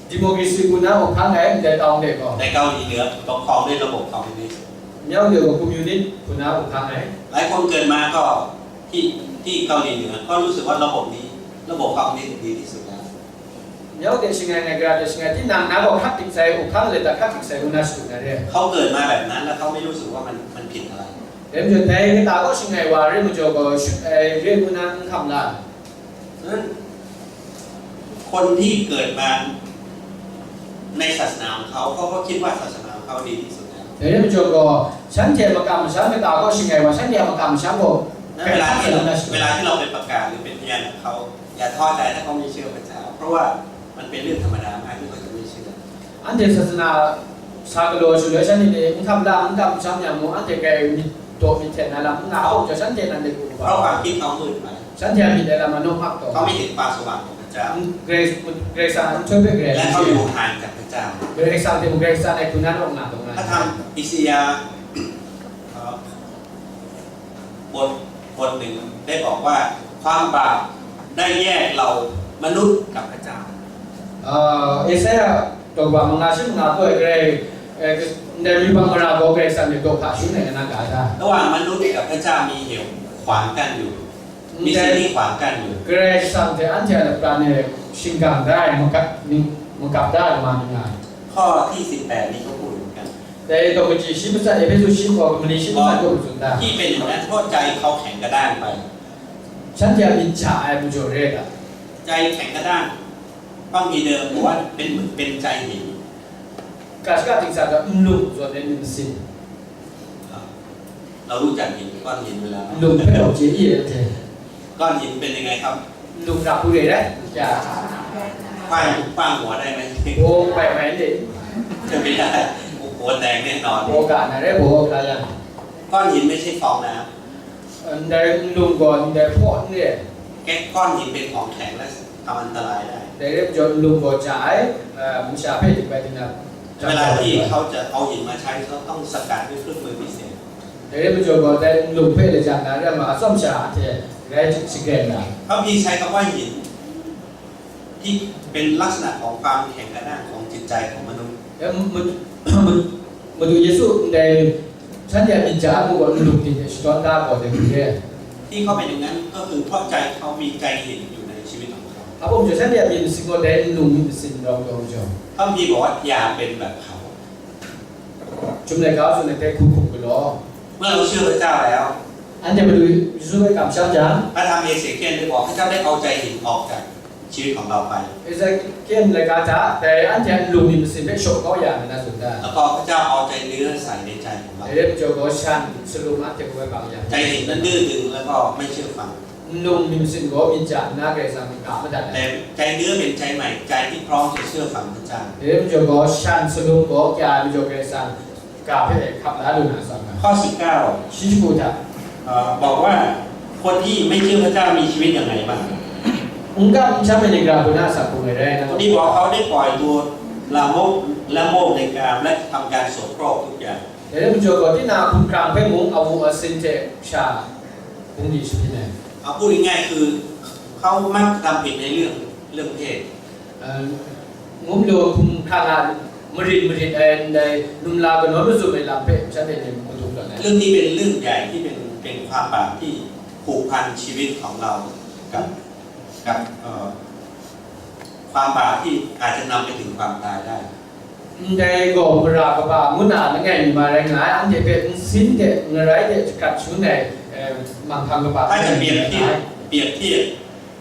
ဒီမိုကရေစီကူနာအိုခန်းငယ်တဲ့တောင်းတဲ့ကော แต่เกาหลีเหนือปกครองด้วยระบบคอมมิวนิสต์ မြောက်တွေကိုကွန်မြူနစ်ကူနာအိုခန်းငယ် หลายคนเกิดมาก็ที่ที่เกาหลีเหนือก็รู้สึกว่าระบบนี้ ระบบคอมมิวนิสต์ดีที่สุดแล้ว မြောက်တဲ့ရှင်ငယ်ငယ်ကြတဲ့ရှင်ငယ်ဒီနံၣ်နာကိုခတ်တိတ်ဆိုင်အိုခန်းလေတခတ်တိတ်ဆိုင်ကူနာရှိတယ် เขาเกิดมาแบบนั้นแล้วเขาไม่รู้สึกว่ามันมันผิดอะไร ဒါမျိုးတဲ့တာကိုရှင်ငယ်ဝါရေမကျော်ကိုအဲရေကူနာခမ်လာ เพราะฉะนั้นคนที่เกิดมาในศาสนาของเขาเขาก็คิดว่าศาสนาของเขาดีที่สุดแล้ว ဒါမျိုးကျော်ကိုရှမ်းကျဲမကမ်ရှမ်းကတာကိုရှင်ငယ်ဝါရှမ်းကျဲမကမ်ရှမ်းကို นั้นเวลาที่เราเวลาที่เราไปประกาศหรือเป็นพยานกับเขาอย่าท้อใจถ้าเขาไม่เชื่อพระเจ้า เพราะว่ามันเป็นเรื่องธรรมดามากที่เขาจะไม่เชื่อ อันเดศาสนาสากลชนเลยฉันนี่เองทำลามทำช้ำยามูอันเดแกมีตัวมีแทนนะลำงาเอาจะฉันเดนันเดกู เพราะความคิดเขามืดไป ฉันเดมีแต่ละมโนภาพตัว เขาไม่เห็นความสว่างของพระเจ้า เกรซเกรซาช่วยเป็นเกรซ และเขาอยู่ห่างจากพระเจ้า เกรซาเดมเกรซาในคุณนั้นองค์หนาตรงนั้น พระธรรมอิสยาห์เอ่อบทบทหนึ่งได้บอกว่าความบาปได้แยกเรามนุษย์กับพระเจ้า เอเอเซยตัวบางงาชิมงาตัวเกรในมีบางเวลาก็เกรซาในตัวขาชิมในนากาดา ระหว่างมนุษย์กับพระเจ้ามีเหวขวางกั้นอยู่ มีสิ่งที่ขวางกั้นอยู่ เกรซาแต่อันเดียวกันเนี่ยชิงกันได้มันกับมันกับได้มาหนึ่งงาน ข้อที่สิบแปดนี้ก็พูดเหมือนกัน แต่ตัวมันจีชิมสัตว์เอเฟซุชิมของมันชิมสัตว์ก็สุดได้ ที่เป็นอย่างนั้นเพราะใจเขาแข็งกระด้างไป ฉันจะมีจ่าไอ้บุจเรกอะ ใจแข็งกระด้างพระคัมภีร์เดิมบอกว่าเป็นเหมือนเป็นใจหิน กาชกาติงสารก็ลุงส่วนในหนึ่งสิ่ง เรารู้จักหินก้อนหินไปแล้ว ลุงไม่ต้องเจียเอียเท ก้อนหินเป็นยังไงครับ ลุงกับผู้ใดได้จะ ขว้างขว้างหัวได้ไหม โอ้ไปไหมเด็ก จะไม่ได้หัวแตกแน่นอน โอกาสไหนได้โอกาสยัง ก้อนหินไม่ใช่ฟองน้ำ เอ่อในลุงก่อนในพ่อเนี่ย แก้ก้อนหินเป็นของแข็งและทำอันตรายได้ แต่เรียกจนลุงก่อนจ่ายเอ่อมุชาเพศไปถึงนะ เวลาที่เขาจะเอาหินมาใช้เขาต้องสกัดด้วยเครื่องมือพิเศษ แต่เรียกจนก่อนแต่ลุงเพศเลยจังนะเรื่องมาซ่อมชาเทไรสิแกนนะ พระคัมภีร์ใช้คำว่าหิน ที่เป็นลักษณะของความแข็งกระด้างของจิตใจของมนุษย์ แล้วมันมันมันดูเยซูในฉันอยากมีจาบุกลุงที่จะสตอนดาก่อนในกรุงเทพ ที่เขาเป็นอย่างนั้นก็คือเพราะใจเขามีใจหินอยู่ในชีวิตของเขา အဘို့မကျော်ရှမ်းပြည်ပြည်မစင်ကိုဒဲလူမီမစင်တော့တော့မကျော် พระคัมภีร์บอกว่าอย่าเป็นแบบเขา จุ่มในก้าวสุดในแต่คุกคุกกันหรอ เมื่อเราเชื่อพระเจ้าแล้ว อันจะมาดูยูซูไปกับชาวจาง พระธรรมเอเสเคียลได้บอกพระเจ้าได้เอาใจหินออกจากชีวิตของเราไป เอเซเคียลเลยกาจ้าแต่อันจะลูกมีมันสิไม่ชกเขาอย่างนั้นสุดได้ แล้วก็พระเจ้าเอาใจเนื้อใส่ในใจของเรา เรียกจบก็ชันสรุปอันจะไว้บางอย่าง ใจหินนั้นดื้อดึงแล้วก็ไม่เชื่อฟัง ลูกมีมันสิก็มีจาหน้าแกสังกาไม่ได้ แต่ใจเนื้อเป็นใจใหม่ใจที่พร้อมจะเชื่อฟังพระเจ้า เรียกจบก็ชันสรุปก็แกมีจบแกสังกาเพ่ขับแล้วดูหนาสัง ข้อสิบเก้า ชิชิบูตา เอ่อบอกว่าคนที่ไม่เชื่อพระเจ้ามีชีวิตอย่างไรบ้าง องค์การชาเมนิกราบุนาสักคงไงได้นะ ตรงนี้บอกเขาได้ปล่อยตัวลามกและโมกในกามและทำการโสโครกทุกอย่าง เดี๋ยวมันจะก็ที่นาคุณครางเพ่งมุงเอาวัวสินเทชาคุณดีสุดที่ไหน เอาพูดง่ายๆคือเขามักทำผิดในเรื่องเรื่องเพศ ငုံးလို့ခုံခါလာမရစ်မရစ်အဲနုံလာကနော်လို့ဆိုပဲလာပဲချက်တယ်နေမတူတော့နဲ့ เรื่องนี้เป็นเรื่องใหญ่ที่เป็นเป็นความบาปที่ผูกพันชีวิตของเรากับกับเอ่อความบาปที่อาจจะนำไปถึงความตายได้ Ndai gaw mara kaba ngu na langai mi ma rai nga ai, anhte hpe nsin de, ngarai de, shakrat shangun ai, eh, manghkang kaba ถ้าจะเปรียบเทียบเปรียบเทียบ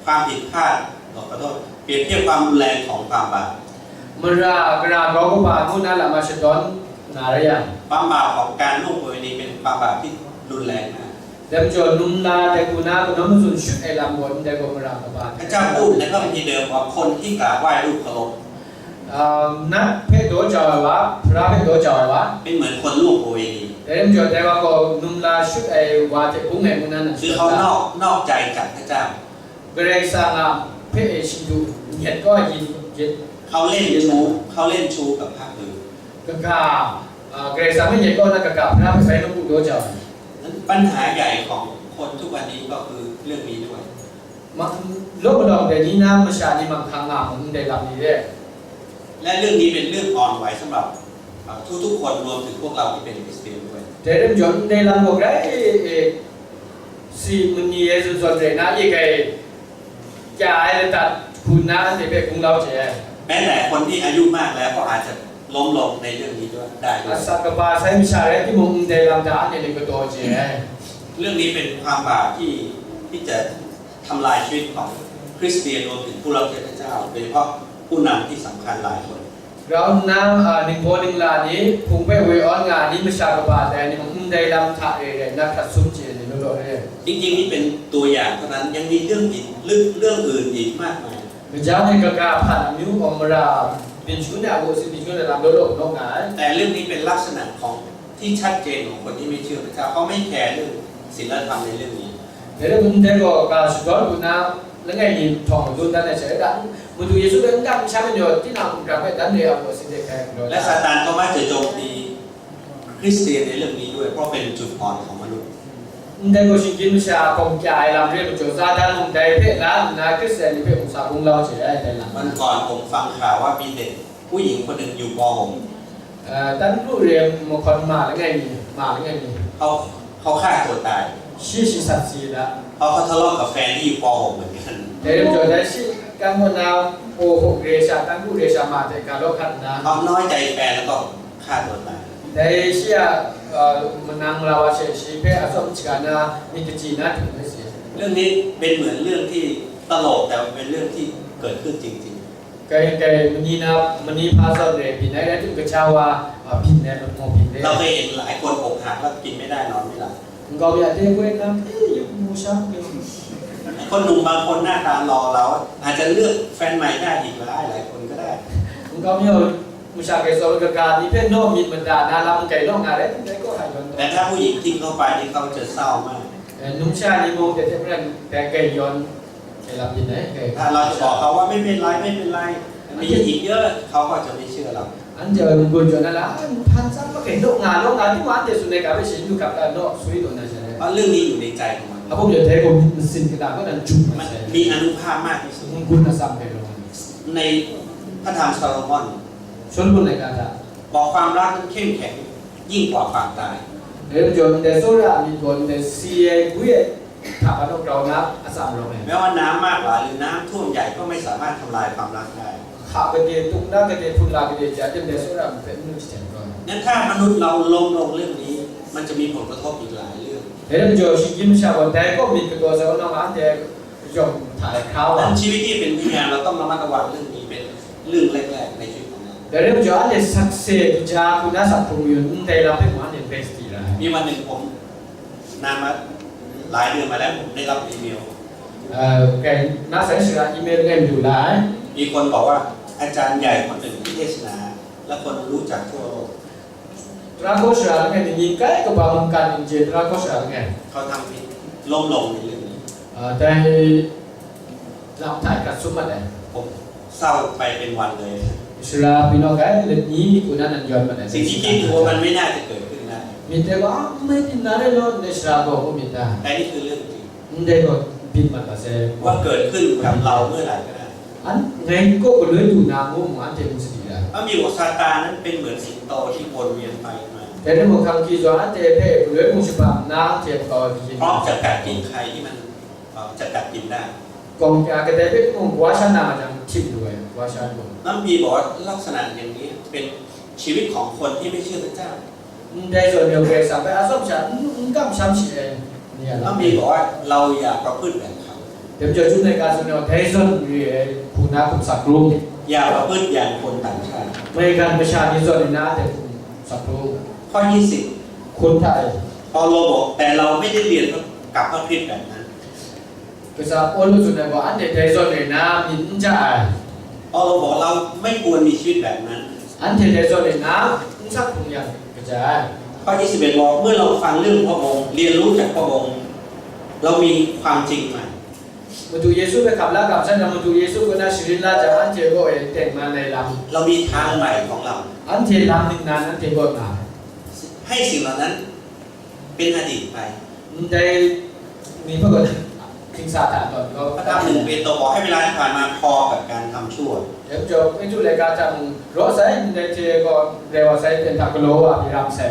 ความผิดพลาดขอโทษเปรียบเทียบความรุนแรงของความบาป Mara gara grau kaba ngu na lama shadawn na rai yang, ความบาปของการล่วงประเวณีเป็นความบาปที่รุนแรงมาก dai majaw num la dai hku na kanawn mazun shut ai lam gaw ndai gaw mara kaba พระเจ้าพูดในพระคัมภีร์เดิมว่าคนที่กราบไหว้รูปเคารพ Ah, nat hpe daw jau ai wa, Hpara hpe daw jau ai wa, เป็นเหมือนคนล่วงประเวณี dai rai majaw dai wa gaw num la shut ai wa hte bung ai ngu na nan คือเขานอกนอกใจจากพระเจ้า Karai Kasang a hpe e shi du nyet kau ai yin yet เขาเล่นชู้เขาเล่นชู้กับพระอื่น kaga, ah, Karai Kasang hpe nyet kau na kaga Hpara hpe bai nawku daw jau ai. นั้นปัญหาใหญ่ของคนทุกวันนี้ก็คือเรื่องนี้ด้วย Ma, law malawng dai ni na masha ni manghkang nga hpung ndai lam ni re. และเรื่องนี้เป็นเรื่องอ่อนไหวสำหรับเอ่อทุกๆคนรวมถึงพวกเราที่เป็นคริสเตียนด้วย Dai rai majaw ndai lam gaw grai e, e, si mani e zawn zawn rai na e kai kya ai ladat hku na anhte hpe gunglau chye ai. แม้แต่คนที่อายุมากแล้วก็อาจจะล้มลงในเรื่องนี้ด้วยได้ด้วย Asak kaba sai masha rai timung ndai lam hta anhte ni kadaw chye ai. เรื่องนี้เป็นความบาปที่ที่จะทำลายชีวิตของคริสเตียนรวมถึงผู้รับใช้พระเจ้าโดยเฉพาะผู้นำที่สำคัญหลายคน Grau nna, a, ningbaw ningla ni, hpung hpe woi awn nga ni, masha kaba dai ni mung ndai lam hta e rai nna hkrat sum chye ai ni law law re. จริงๆนี่เป็นตัวอย่างเท่านั้นยังมีเรื่องอีกลึกเรื่องอื่นอีกมากมาย Kaja ni kaga hpan amyu awng mara, byin shangun ai awu asi byin shangun ai lam law law nawng nga ai. แต่เรื่องนี้เป็นลักษณะของที่ชัดเจนของคนที่ไม่เชื่อพระเจ้าเขาไม่แคร์เรื่องศีลธรรมในเรื่องนี้ Dai rai mung ndai gaw ga shadawn lu na langai mi htawng madun dan ai hte da, Madu Yesu hpe n dang n sha ai ni gaw, tinang hkum hkrang hpe dan re ai awu asi de hkai ai galaw และซาตานก็มักจะโจมตีคริสเตียนในเรื่องนี้ด้วยเพราะเป็นจุดอ่อนของมนุษย์ Ndai gaw shinggyim masha hkawm kya ai lam re ai majaw, Satan mung dai hpe la nna Hkristu ni hpe mung sa bunglau chye ai dai lam. วันก่อนผมฟังข่าวว่ามีเด็กผู้หญิงคนหนึ่งอยู่ป .หก Tan kru re ai mahkawn ma langai mi, ma langai mi, เขาเขาฆ่าตัวตาย shi shi sat si da. เพราะเขาทะเลาะกับแฟนที่อยู่ป .หก เหมือนกัน Dai rai majaw dai shi kan gaw na, paw hkuk re ai sha, tan kru re ai sha ma hte ga law hkat nna, เขาน้อยใจแฟนแล้วก็ฆ่าตัวตาย dai shi a, a, manang la wa she shi hpe atsawm shaga na myit kachyi na htum ai si. เรื่องนี้เป็นเหมือนเรื่องที่ตลกแต่มันเป็นเรื่องที่เกิดขึ้นจริง Kai, kai, mani na, mani hpa zawn re byin ai, rai timung, kaja wa, a, byin ai, maw byin re. ๆ เราเคยเห็นหลายคนอกหักแล้วกินไม่ได้นอนไม่หลับ Nkau mi a de goi nang, e, yu mu shang de. คนหนุ่มบางคนหน้าตาหล่อเราอาจจะเลือกแฟนใหม่ได้อีกหลายหลายคนก็ได้ Nkau mi a, masha kai zawn kaga ni hpe naw myit mada na lam kai naw nga rai, dai gaw hai yawn แต่ taw. ถ้าผู้หญิงทิ้งเขาไปนี่เขาจะเศร้ามาก Eh, numsha ni mung dai hte maren, dai kai yawn, kai lam byin ai, kai. ถ้าเราจะบอกเขาว่าไม่เป็นไรไม่เป็นไรมีอีกเยอะเขาก็จะไม่เชื่อเรา Anhte a n-gun jaw na la, a, nhpan tsam makai, naw nga, naw nga, timung anhte tsun ai ga hpe shin du hkap la, naw swi taw na sha rai. เพราะเรื่องนี้อยู่ในใจของมัน A bum jaw dai gaw myit masin kata kaw nan jum มัน ai. มีอานุภาพมากที่สุด N-gun atsam kai law. ในพระธรรมซาโลมอน Solomon laika hta. บอกความรักมันเข้มแข็งยิ่งกว่าความตาย Dai majaw, ndai tsawra a myit gaw, ndai si ai, gwi ai hta hpa naw grau na atsam rawng ai. แม้ว่าน้ำมากหลายหรือน้ำท่วมใหญ่ก็ไม่สามารถทำลายความรักได้ Hka gade, tung na gade, hpun la gade, ja tem dai tsawra a myit hpe n lu jahten gaw. นั้นถ้ามนุษย์เราล้มลงเรื่องนี้ มันจะมีผลกระทบอีกหลายเรื่อง Dai rai majaw, shinggyim masha gaw dai kaw myit kataw sai, kaw nang anhte yawng hta e hkra wa. นั้นชีวิตที่เป็นพยานเราต้องระมัดระวังเรื่องนี้เป็นเรื่องแรกๆในชีวิตของเรา Dai rai majaw, anhte sakse kaja hku na sak hkrung mayun ndai lam hpe mung anhte bai sadi ra ai. มีวันหนึ่งผมนานมาหลายเดือนมาแล้วผมได้รับอีเมล Uh, kai, na sai shara email ngai madu la ai. มีคนบอกว่าอาจารย์ใหญ่คนหนึ่งที่เทศนา และคนรู้จักทั่วโลก Tara kaw shara langai ni, ning kai kaba mungkan ning je, tara kaw shara langai. เขาทำผิดล้มลงในเรื่องนี้ Uh, dai lam hta e hkrat sum mat ai. ผมเศร้าไปเป็นวันเลย Shara pyi naw kai, let ni mi hku na nan yawn mat ai. สิ่งที่คิดคือว่ามันไม่น่าจะเกิดขึ้นได้ Myit dai gaw, a, n mai byin na rai law, ndai shara gaw, ngu myit ta. แต่นี่คือเรื่องจริง Ndai gaw, byin mat ga sai. ว่าเกิดขึ้นกับเราเมื่อไหร่ก็ได้ An, ngai kaw galoi du na ngu mu, anhte mu sadi ra. พระบิดาซาตานนั้นเป็นเหมือนสิงโตที่วนเวียนไปมา Dai rai mung, hkang hkyi zawn anhte hpe galoi mung shabat nna, anhte makau ai kayin พร้อมจะกัดกินใครที่มันเอ่อจะกัดกินได้ Gawng kya kadai hpe mung, wa sha na ma jang, htim lu ai, wa sha lu. พระคัมภีร์บอกว่าลักษณะอย่างนี้เป็น ชีวิตของคนที่ไม่เชื่อพระเจ้า Ndai zawn ni Karai Kasang hpe atsawm sha n, n kamsham shi ai ni a พระคัมภีร์บอกว่าเราอย่าประพฤติแบบเขา Dai majaw, Chyum laika tsun ai gaw, dai zawn re ai hku na hkum sak hkrum. อย่าประพฤติอย่างคนต่างชาติ Maigan masha ni zawn re na anhte hkum sak hkrum. ข้อ ยี่สิบ Hkun hta e. เปาโลบอก แต่เราไม่ได้เรียนกับพระคริสต์แบบนั้น Kaja Pawlu tsun ai gaw, anhte dai zawn re na myit n ja ai. เปาโลบอก เราไม่ควรมีชีวิตแบบนั้น Anhte dai zawn re na n sak hkrung yang kaja ai. ข้อ ยี่สิบเอ็ด บอก เมื่อเราฟังเรื่องพระองค์ เรียนรู้จากพระองค์ เรามีความจริงใหม่ Madu Yesu hpe hkap la kamsham jang, Madu Yesu kaw na sharin la jang, anhte kaw e tengman ai lam, เรามีทางใหม่ของเรา Anhte lam ningnan anhte kaw nga ai. ให้สิ่งเหล่านั้นเป็นอดีตไป Ndai ni hpe gaw dingsa hta tawn kau. พระธรรมหนึ่งเปโตรบอกให้เวลาที่ผ่านมาพอกับการทำชั่ว Dai majaw, Petru laika hta mung raw sai, ndai hte gaw rai wa sai, hpyen hta galaw wa pyi ra masai.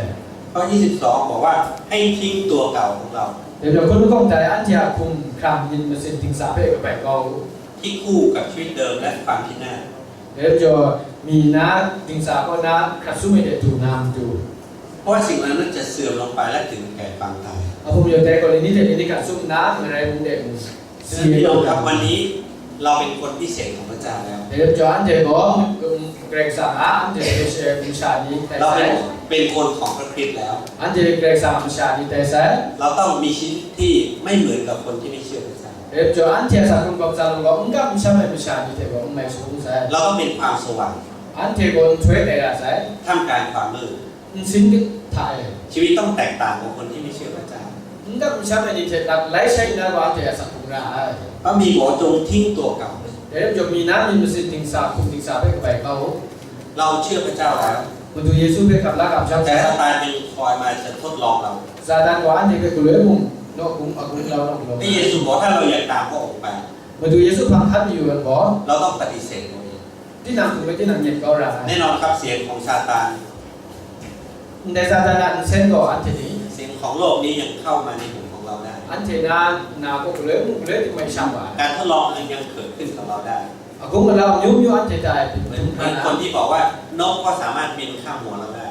ข้อ ยี่สิบสอง บอกว่าให้ทิ้งตัวเก่าของเรา Dai majaw, hkun lahkawng hta e, anhte a hkum hkrang myit masin dingsa hpe kabai kau u. ที่คู่กับชีวิตเดิมและความพินาศ Dai majaw, mi na dingsa kaw na hkrat sum ai de du na matu. เพราะว่าสิ่งเหล่านั้นจะเสื่อมลงไปและถึงแก่ความตาย Ahkum yawng dai gaw, ni hte ni hkrat sum nna, ngarai mung de mung, ฉะนั้นพี่น้องครับ วันนี้เราเป็นคนพิเศษของพระเจ้าแล้ว Dai majaw, anhte gaw, um, Karai Kasang a, anhte hpe masha ni tai เราเป็น sai. เป็นคนของพระคริสต์แล้ว Anhte Karai Kasang a masha ni tai sai. เราต้องมีชีวิตที่ไม่เหมือนกับคนที่ไม่เชื่อพระเจ้า Dai majaw, anhte a sak hkrung hkawm sa lam gaw, n kamsham ai masha ni hte gaw n mai shagun sai. เราต้องเป็นความสว่าง Anhte gaw nhtoi tai ra sai. ท่ามกลางความมืด Nsin hta e. ชีวิตต้องแตกต่างกับคนที่ไม่เชื่อพระเจ้า N kamsham ai ni hte lat lai shai nna gaw, anhte a sak hkrung ra ai. พระคัมภีร์บอก จงทิ้งตัวเก่า Dai rai majaw, mi na myit masin dingsa, hkum dingsa hpe kabai kau u. เราเชื่อพระเจ้าแล้ว Madu Yesu hpe hkap la kamsham แต่ sai. ซาตานยังคอยมาจะทดลองเรา Satan gaw anhte hpe galoi mung, nawk gun, a gun lau, nawk lau. พระเยซูบอก ถ้าเราอยากตามพระองค์ไป Madu Yesu hpang hkan mayu ai gaw, เราต้องปฏิเสธตัวเอง tinang hkum hpe tinang nyet kau ra ai. แน่นอนครับ เสียงของซาตาน Ndai Satan a nsen gaw anhte ni, สิ่งของโลกนี้ยังเข้ามาในหูของเราได้ anhte na, na gaw galoi mung galoi ting mai shang wa ai. การทดลองยังเกิดขึ้นกับเราได้ Agung alau amyu myu anhte hta e เหมือน htum เหมือน hkra คน na, ที่บอกว่านกก็สามารถบินข้ามหัวเราได้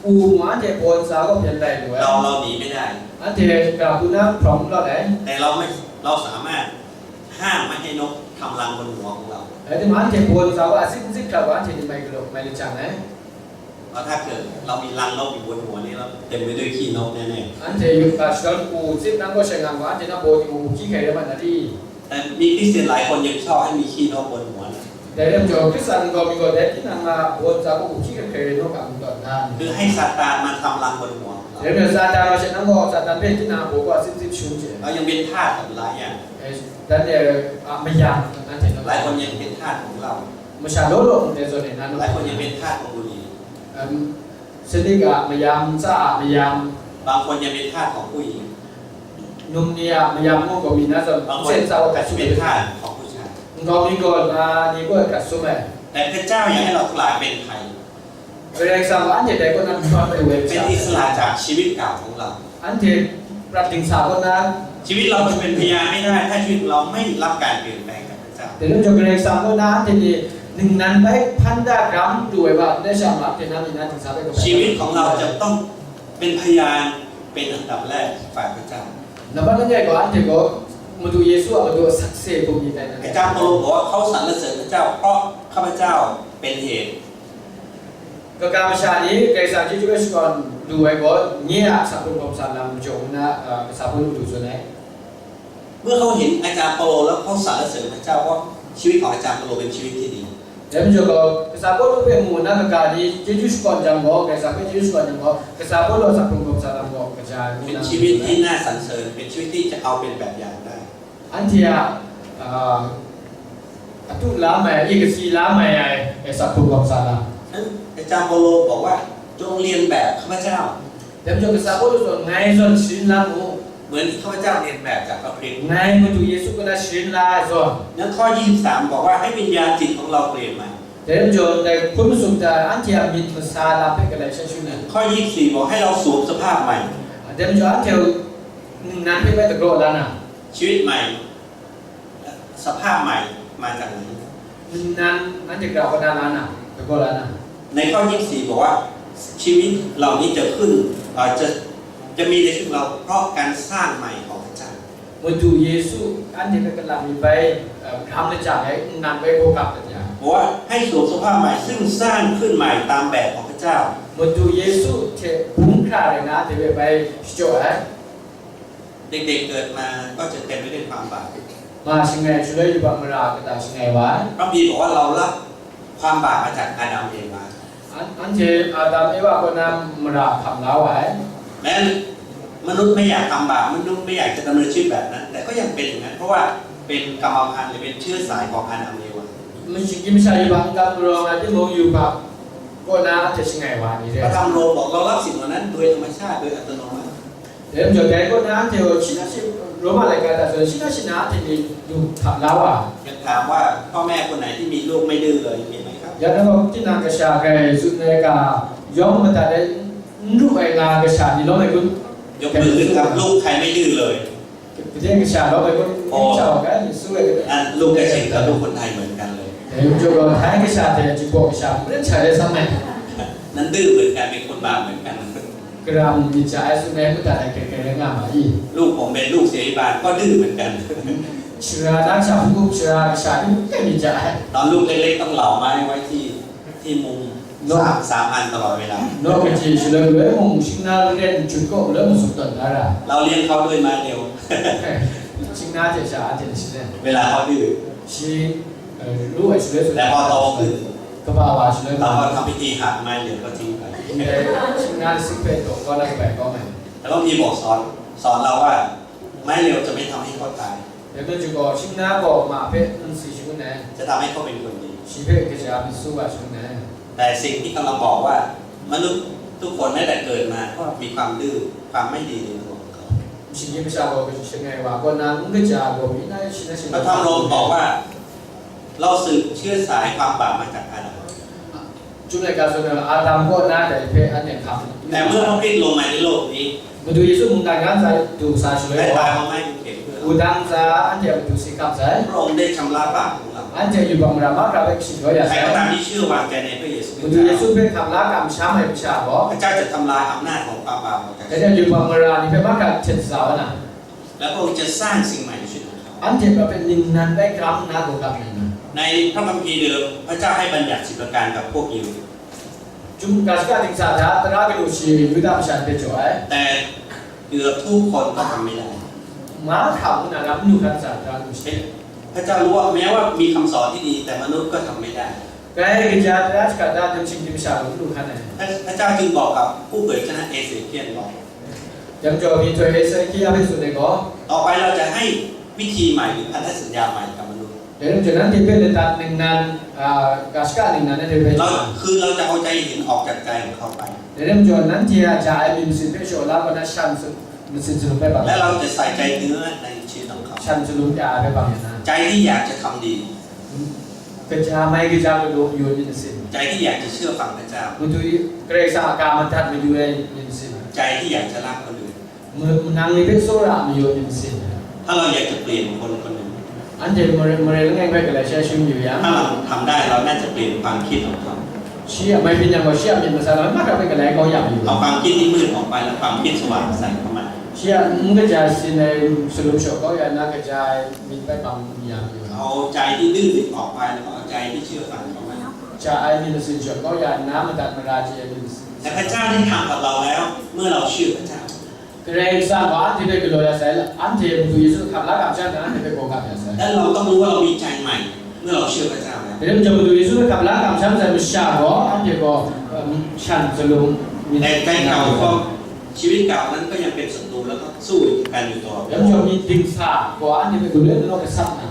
U mung anhte bawn sa gaw byan lai lu ai. เรา เราหนีไม่ได้ Anhte ga hku na hprawng n lawt ai. แต่เราไม่ เราสามารถห้ามไม่ให้นกทำรังบนหัวของเรา Rai timung, anhte bawn sa gaw a sit n sit hkra gaw anhte ni mai galaw, mai lajang ai. เพราะถ้าเกิดเรามีรังนกอยู่บนหัวนี่ เราเต็มไปด้วยขี้นกแน่ๆ Anhte yu, a, shadawn u sit nang gaw shai nga gaw, anhte na baw ting u hkyi hkai rai mat na di? แต่มีคริสเตียนหลายคนยังชอบให้มีขี้นกบนหัวนะ Dai rai majaw, Hkristan nkau mi gaw dai tinang a bawn sa gaw u hkyi hkai hkai rai naw ga n tawn na? คือให้ซาตานมาทำรังบนหัวของเรา Dai rai majaw, Satan gaw shai nang gaw, Satan hpe tinang a baw gaw a sit n sit shun chye. เรายังเป็นทาสกับหลายอย่าง Eh, dan e, a, mayam, anhte na หลายคนยังเป็นทาสของเหล้า Masha law law ndai zawn e na, หลายคนยังเป็นทาสของบุหรี่ Em, sini ga mayam, tsa a mayam. บางคนยังเป็นทาสของผู้หญิง Num ni a mayam mung gaw mi na zawn, บางคน sen tsa wa อาจจะเป็นทาสของผู้ชาย Nkau mi gaw na ni gaw hkrat sum ai. แต่พระเจ้าอยากให้เราทั้งหลายเป็นใคร Karai Kasang gaw anhte dai kaw na n rawt lu ai masha, เป็นอิสระจากชีวิตเก่าของเรา Anhte prat dingsa kaw na. ชีวิตเราจะเป็นพยานไม่ได้ ถ้าชีวิตของเราไม่รับการเปลี่ยนแปลงจากพระเจ้า Dai rai majaw, Karai Kasang kaw na anhte ni ningnan bai hpan da ram lu ai wa, ndai sha ma, anhte na myit na dingsa bai kabai ชีวิตของเราจะต้องเป็นพยานเป็นอันดับแรกฝ่ายพระเจ้า Nambat langai gaw, anhte gaw Madu Yesu a madu a sakse bum myit dai na. อาจารย์เปาโลบอกว่าเขาสรรเสริญพระเจ้าเพราะข้าพเจ้าเป็นเหตุ Kaga masha ni Karai Kasang chyeju hpe shakawn lu ai gaw, nye a sak hkrung hkawm sa lam majaw nna, a, kasa Pawlu lu tsun ai. เมื่อเขาเห็นอาจารย์เปาโลแล้วเขาสรรเสริญพระเจ้า เพราะชีวิตของอาจารย์เปาโลเป็นชีวิตที่ดี Dai majaw gaw, kasa Pawlu hpe mu nna kaga ni chyeju shakawn jang gaw, Karai Kasang hpe chyeju shakawn jang gaw, kasa Pawlu a sak hkrung hkawm sa lam gaw kaja ai ngu เป็น nna ชีวิตที่น่าสรรเสริญ เป็นชีวิตที่จะเอาเป็นแบบอย่างได้ Anhte a, a, atu la mai ai, i katsi la mai ai, e, sak hkrung hkawm sa lam. นั้นอาจารย์เปาโลบอกว่า จงเรียนแบบข้าพเจ้า Dai majaw kasa Pawlu gaw, ngai zawn sharin la mu. เหมือนข้าพเจ้าเรียนแบบจากพระคริสต์ Ngai Madu Yesu kaw na sharin la ai zawn. นั้นข้อ ยี่สิบสาม บอกว่าให้วิญญาณจิตของเราเปลี่ยนใหม่ Dai majaw, ndai hpun masum hta anhte a myit masa lam hpe galai sha shu nna. ข้อ ยี่สิบสี่ บอกให้เราสวมสภาพใหม่ Dai majaw, anhte ningnan hpe bai dagraw la na. ชีวิตใหม่ สภาพใหม่มาจากไหน Ningnan anhte gra kaw na la na, dagraw la na. ในข้อยี่สิบสี่บอกว่าชีวิตเหล่านี้จะขึ้นเอ่อจะจะมีในชีวิตเราเพราะการสร้างใหม่ของพระเจ้า Madu Yesu anhte hpe kalam mi bai, eh, ram lajang ai, nnan bai hkau gap dat ya. บอกว่าให้สวมสภาพใหม่ซึ่งสร้างขึ้นใหม่ตามแบบของพระเจ้า Madu Yesu hte bung hkra rai nna anhte hpe bai shachyaw ai. เด็กๆเกิดมาก็จะเต็มไปด้วยความบาป Ma shangai shaloi yubak mara kata shangai wa ai. พระคัมภีร์บอกว่าเรารับความบาปมาจากอาดัมเอวา An-, anhte Adam Ewa kaw na mara hkam la wa ai. แม้มนุษย์ไม่อยากทำบาป มนุษย์ไม่อยากจะดำเนินชีวิตแบบนั้น แต่ก็ยังเป็นอย่างนั้น เพราะว่าเป็นกรรมพันธุ์หรือเป็นเชื้อสายของอาดัมเอวา Mashing masha yubak n-, n-, n-, n-, timung yubak kaw na anhte shangai wa ni re. พระธรรมโรมบอกเรารับสิ่งเหล่านั้นโดยธรรมชาติ โดยอัตโนมัติ Dai majaw, dai kaw na anhte gaw shi na shi, Roma laika hta zawn, shi na shi na anhte myit du hkam la wa. ยังถามว่าพ่อแม่คนไหนที่มีลูกไม่ดื้อเลยมีไหมครับ Ya na gaw, tinang kasha hkrai tsun ai ga, yawng madat ai, n ru ai nga kasha ni lawm ai kun? ยกมือขึ้นครับ ลูกใครไม่ดื้อเลย Kadai kasha lawm ai kun? โอ้ N chau ai ga, Yesu ai ga. นั่นลูกกระเฉดกับลูกคนไทยเหมือนกันเลย Dai majaw gaw, Thai kasha hte Jinghpaw kasha, maren chai ai sam ai. นั้นดื้อเหมือนกัน เป็นคนบาปเหมือนกัน Karam myit ja ai tsun ai madat ai hkrai hkrai rai nga ma i? ลูกผมเป็นลูกเสียพิบาลก็ดื้อเหมือนกัน Shara na kasha hpung hkum, shara kasha ni mung tai myit ja ai. ตอนลูกเล็กๆต้องเหลาไม้ไว้ที่ที่มุม No. สามสามอันตลอดเวลา Naw kaji shaloi galoi mung, shing na laren jut kaw galoi mung tsun tawn da ra. เราเลี้ยงเขาด้วยไม้เดียว Shing na hte sha anhte ni shi len. เวลาเขาดื้อ Shi, eh, ru ai shaloi tsun. แต่พอโตขึ้น Kaba wa shaloi เราก็ ma. ทำพิธีหักไม้เหลือก็ทิ้งไป Ndai shing na lasik hpe daw kau na kabai kau ai. แต่ว่ามีบอกสอน สอนเราว่า ไม้เรียวจะไม่ทำให้เขาตาย Dai majaw gaw, shing na gaw ma hpe n si shangun ai. จะทำให้เขาเป็นคนดี Shi hpe kaja myit su wa shangun ai. แต่สิ่งที่กำลังบอกว่า มนุษย์ทุกคนแม้แต่เกิดมาก็มีความดื้อ ความไม่ดีในตัวของเขา Mashing masha gaw shangai wa kaw na n kaja gaw, mi na shi na shi พระธรรมโรมบอกว่า เราสืบเชื้อสายความบาปมาจากอาดัม Chyum laika zawn na Adam kaw na dai hpe anhte hkam. แต่เมื่อพระคริสต์ลงมาในโลกนี้ Madu Yesu mungdan ga ntsa du sa shaloi และตายบนไม้กางเขนเพื่อเรา gaw, wudang ntsa anhte a matu si hkam sai. พระองค์ได้ชำระบาปของเรา Anhte yubak mara mahkra hpe kashi jaw ya ใคร sai. ก็ตามที่เชื่อวางใจในพระเยซูคริสต์ Madu Yesu hpe hkam la kamsham ai masha gaw, พระเจ้าจะทำลายอำนาจของความบาปออกจาก Dai hte yubak mara ni hpe mahkra htet sa wa na. แล้วพระองค์จะสร้างสิ่งใหม่ในชีวิตของเขา Anhte hpe ningnan bai karam nna gaw gap na. ในพระคัมภีร์เดิม พระเจ้าให้บัญญัติสิบประการกับพวกยิว Chyum ga shaka dingsa hta tara galaw shi Yuda masha ni hpe jaw ai. แต่เกือบทุกคนก็ทำไม่ได้ Mahkra mung na lam n lu hkra ntsa tara galaw shi. พระเจ้ารู้ว่าแม้ว่ามีคำสอนที่ดี แต่มนุษย์ก็ทำไม่ได้ Grai kaja tara shaka hta namshing hte masha gaw n lu hkan ai. พระเจ้าจึงบอกกับผู้เผยพระชนะเอเสเคียลบอก Dai majaw myihtoi Hezekia hpe tsun ai gaw, ต่อไปเราจะให้วิธีใหม่หรือพันธสัญญาใหม่กับมนุษย์ Dai majaw nanhte hpe ladat ningnan, a, ga shaka ningnan nanhte hpe เรา คือเราจะเอาใจเห็นออกจากใจของเขาไป Dai majaw nanhte a ja ai myit masin hpe shaw la kaw na shan masin shalum hpe bang, และเราจะใส่ใจเนื้อในชีวิตของเขา Shan shalum ya ai hpe bang ya na. ใจที่อยากจะทำดี Kaja mai kaja galaw mayu ai myit masin. ใจที่อยากจะเชื่อฟังพระเจ้า Madu, Karai Kasang a ga madat mayu ai myit masin. ใจที่อยากจะรักคนอื่น Ma-, manang ni hpe tsawra mayu ai myit masin. ถ้าเราอยากจะเปลี่ยนคนคนหนึ่ง Anhte mare, mare langai bai galai shai shangun yu yang, ถ้าเราทำได้ เราน่าจะเปลี่ยนความคิดของเขา Shi a mai byin yang gaw, shi a myit masan lam mahkra hpe galai kau ya mayu. เอาความคิดที่มืดออกไป แล้วความคิดสว่างใส่เข้ามา Shi a n kaja sin ai shalum shaw kau ya nna, kaja ai myit bai bang ya mayu. เอาใจที่ดื้อดึงออกไป แล้วก็เอาใจที่เชื่อฟังเข้ามา Ja ai myit masin shaw kau ya nna, madat mara chye ai myit masin. แต่พระเจ้าได้ทำกับเราแล้ว เมื่อเราเชื่อพระเจ้า Karai Kasang gaw anhte hpe galaw ya sai, anhte Madu Yesu hkam la kamsham nna, anhte hpe gaw gap ya sai. และเราต้องรู้ว่าเรามีใจใหม่ เมื่อเราเชื่อพระเจ้าแล้ว Dai majaw Madu Yesu hpe hkam la kamsham sai masha gaw, anhte gaw, um, shan shalum myit แต่ใจเก่าก็ ชีวิตเก่านั้นก็ยังเป็นศัตรูแล้วก็สู้กันอยู่ตลอดเวลา Dai majaw myit dingsa gaw anhte hpe galoi law law gasat na.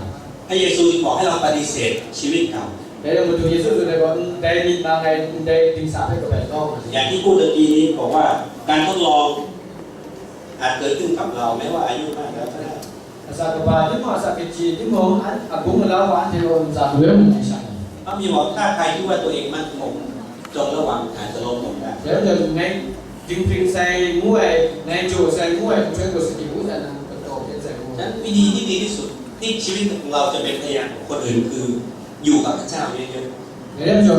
พระเยซูบอกให้เราปฏิเสธชีวิตเก่า Dai Madu Yesu tsun ai gaw, ndai myit mang ai, ndai dingsa hpe kabai kau nga. อย่างที่พูดเมื่อกี้นี้บอกว่าการทดลองอาจเกิดขึ้นกับเราแม้ว่าอายุมากแล้วก็ได้ Asak kaba timung, asak kaji timung, an-, abung galau wa anhte gaw ntsa galoi mung hte sha ni. พระคัมภีร์บอกถ้าใครคิดว่าตัวเองมั่นคงจงระวังอาจจะล้มลงได้ Dai majaw ngai dinghpring sai ngu ai, ngai jaw sai ngu ai, nhtoi gaw sadi u dan nang kataw hpyen sai ngu. ฉะนั้นวิธีที่ดีที่สุดที่ชีวิตของเราจะเป็นพยานของคนอื่นคืออยู่กับพระเจ้าเยอะๆ Dai rai majaw,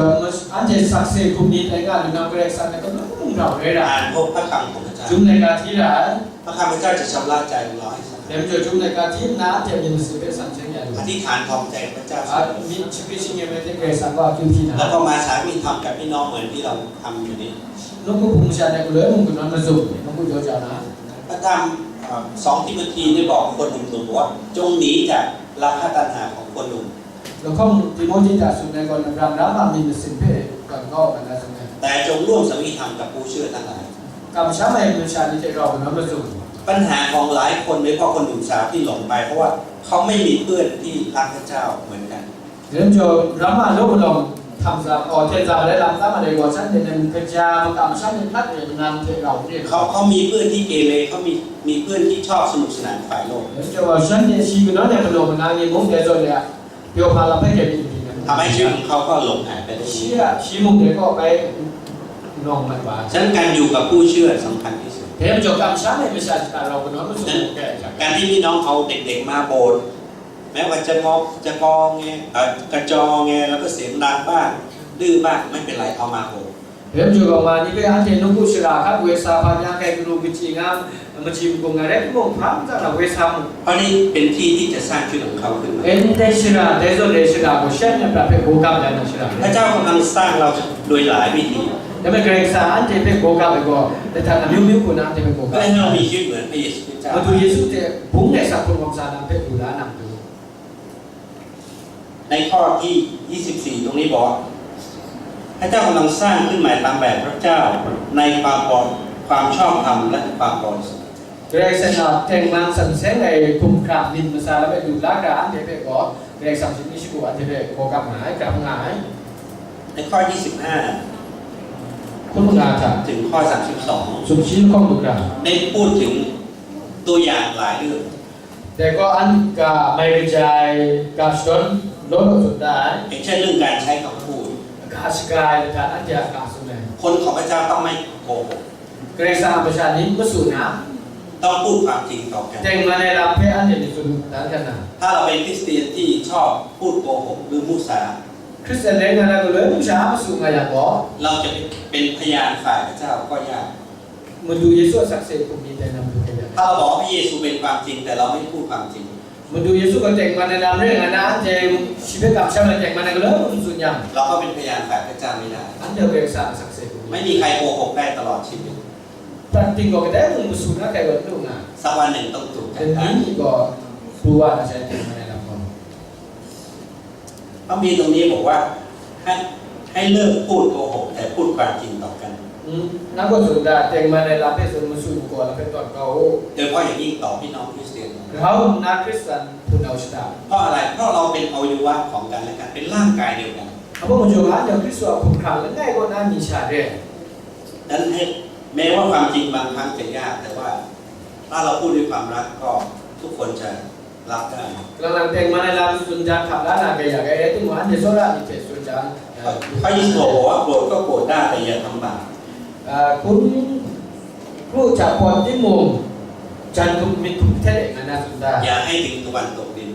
anhte sakse hkum ni tai nga lu na, Karai Kasang hpe kanu mung rau rai ra ai. อ่านพระคัมของพระเจ้า Chyum laika hti ra ai. พระคำพระเจ้าจะชำระใจของเราให้สะอาด Dai majaw, chyum laika hti nna, anhte a myit masin hpe san seng ya lu. อธิษฐานถ่อมใจกับพระเจ้า A, myit shingkit shingyan ai hte Karai Kasang kaw akyu hpyi na. แล้วก็มาสามีทำกับพี่น้องเหมือนที่เราทำอยู่นี้ Nawku hpung masha ni galoi mung kanawn mazum, nawku jaw jau na. พระธรรมเอ่อสองทิโมธีได้บอกคนหนุ่มๆบอกว่าจงหนีจากราคะตัณหาของคนหนุ่ม Lahkawng Timohti hta tsun ai gaw, nang ram a myit masin hpe tawn kau nga na tsun ai. แต่จงร่วมสามีธรรมกับผู้เชื่อทั้งหลาย Kamsham ai masha ni hte rau kanawn mazum. ปัญหาของหลายคนโดยเฉพาะคนหนุ่มสาวที่หลงไปเพราะว่าเขาไม่มีเพื่อนที่รักพระเจ้าเหมือนกัน Dai majaw, ram a law malawng htam za, aw, hten za malai lam tam malai gaw, shanhte nan kaja makam shanhte htat e nnan hte rau re. เขาเขามีเพื่อนที่เกเรเขามีมีเพื่อนที่ชอบสนุกสนานฝ่ายโลก Dai majaw gaw, shanhte shi kanawn ai malaw manang ni mung dai zawn e a, pyaw hpa lam hpe gai myit ni nan ทำให้ชีวิตของเขาก็หลงหายไปได้ Shi a, shi mung dai kaw bai nawng mat wa ai. ฉะนั้นการอยู่กับผู้เชื่อสำคัญที่สุด Dai majaw, kamsham ai masha hta rau kanawn mazum ai hte, การที่พี่น้องเอาเด็กๆมาโบสถ์ แม้ว่าจะงอจะงอแงเอ่อกระจอแงแล้วก็เสียงดังบ้าง ดื้อบ้าง ไม่เป็นไร เอามาโบสถ์ Dai majaw gaw, ma ni hpe anhte nawku shara hkat woi sa hpa, mya hkai garu kachyi nga, machyi magum nga rai timung, hpa n tsang na woi sa mu. เพราะนี่เป็นที่ที่จะสร้างชีวิตของเขาขึ้นมา Ndai shara, dai zawn dai shara gaw, shanhte a prat hpe gaw gap ai na shara. พระเจ้ากำลังสร้างเราโดยหลายวิธี Dai majaw, Karai Kasang anhte hpe gaw gap ai gaw, dai hta amyu myu hku na anhte hpe gaw gap เพื่อให้เรามีชีวิตเหมือนพระเยซูคริสต์เจ้า Madu Yesu hte bung ai asak hkrum gawm sa lam hpe du la na matu. ในข้อที่ยี่สิบสี่ตรงนี้บอก พระเจ้ากำลังสร้างขึ้นใหม่ตามแบบพระเจ้าในความบริความชอบธรรมและความบริสุทธิ์ Karai Kasang a tengman san seng ai hkum hkrang myit masa lam e du la hkra anhte hpe gaw, Karai Kasang shi myit shagu anhte hpe gaw gap nga ai, gap nga ai. ในข้อยี่สิบห้า Hkrum nga hta ถึงข้อสามสิบสอง sumshi lahkawng du hkra ได้พูดถึงตัวอย่างหลายเรื่อง Dai gaw, an ga mai kaja ai ga shadawn law law tsun da ai. อย่างเช่นเรื่องการใช้คำพูด Ga shaga ai lahkawng, anhte a ga tsun ai. คนของพระเจ้าต้องไม่โกหก Karai Kasang a masha ni n masu na, ต้องพูดความจริงต่อกัน tengman ai lam hpe anhte ni tsun dan hkra na. ถ้าเราเป็นคริสเตียนที่ชอบพูดโกหกหรือมุสา Hkristu rai nga na galoi masha n masu nga yang gaw, เราจะเป็นพยานฝ่ายพระเจ้าก็ยาก Madu Yesu a sakse hkum ni tai na matu hkra ya. ถ้าเราบอกว่าพระเยซูเป็นความจริงแต่เราไม่พูดความจริง Madu Yesu gaw tengman ai lam rai nga na, anhte shi hpe kamsham ai tengman ai galoi mung n tsun yang, เราก็เป็นพยานฝ่ายพระเจ้าไม่ได้ anhte Karai Kasang a sakse hkum ni. ไม่มีใครโกหกได้ตลอดชีวิต Prat ting gaw kadai mung masu na hkrai gaw n lu nga. สักวันหนึ่งต้องถูกจัด Dai การ ni gaw pru wa na sai tengman ai lam gaw. พระคัมภีร์ตรงนี้บอกว่าให้ให้เลิกพูดโกหกแต่พูดความจริงต่อกัน N, nang gaw tsun da, tengman ai lam hpe tsun, masu magaw lam hpe tawn kau u. โดยเฉพาะอย่างยิ่งต่อพี่น้องคริสเตียน Grau nna Hkristan hpunau shada. เพราะอะไร เพราะเราเป็นอวัยวะของกันและกัน เป็นร่างกายเดียวกัน Hpa majaw, anhte Hkristu a hkum hkrang langai kaw na mi sha re ai. นั้นให้แม้ว่าความจริงบางครั้งจะยาก แต่ว่าถ้าเราพูดด้วยความรักก็ทุกคนจะ รับได้ Kalang lang tengman ai lam tsun jang, hkap la na gaya gaya rai timung, anhte tsawra myit hte tsun jang, พระเยซูบอกว่าโกรธก็โกรธได้แต่อย่าทำบาป Ah, hkun kru hta pawt timung, jan hkrup myit hkrup htet e nga na tsun da. อย่าให้ถึงตะวันตกดิน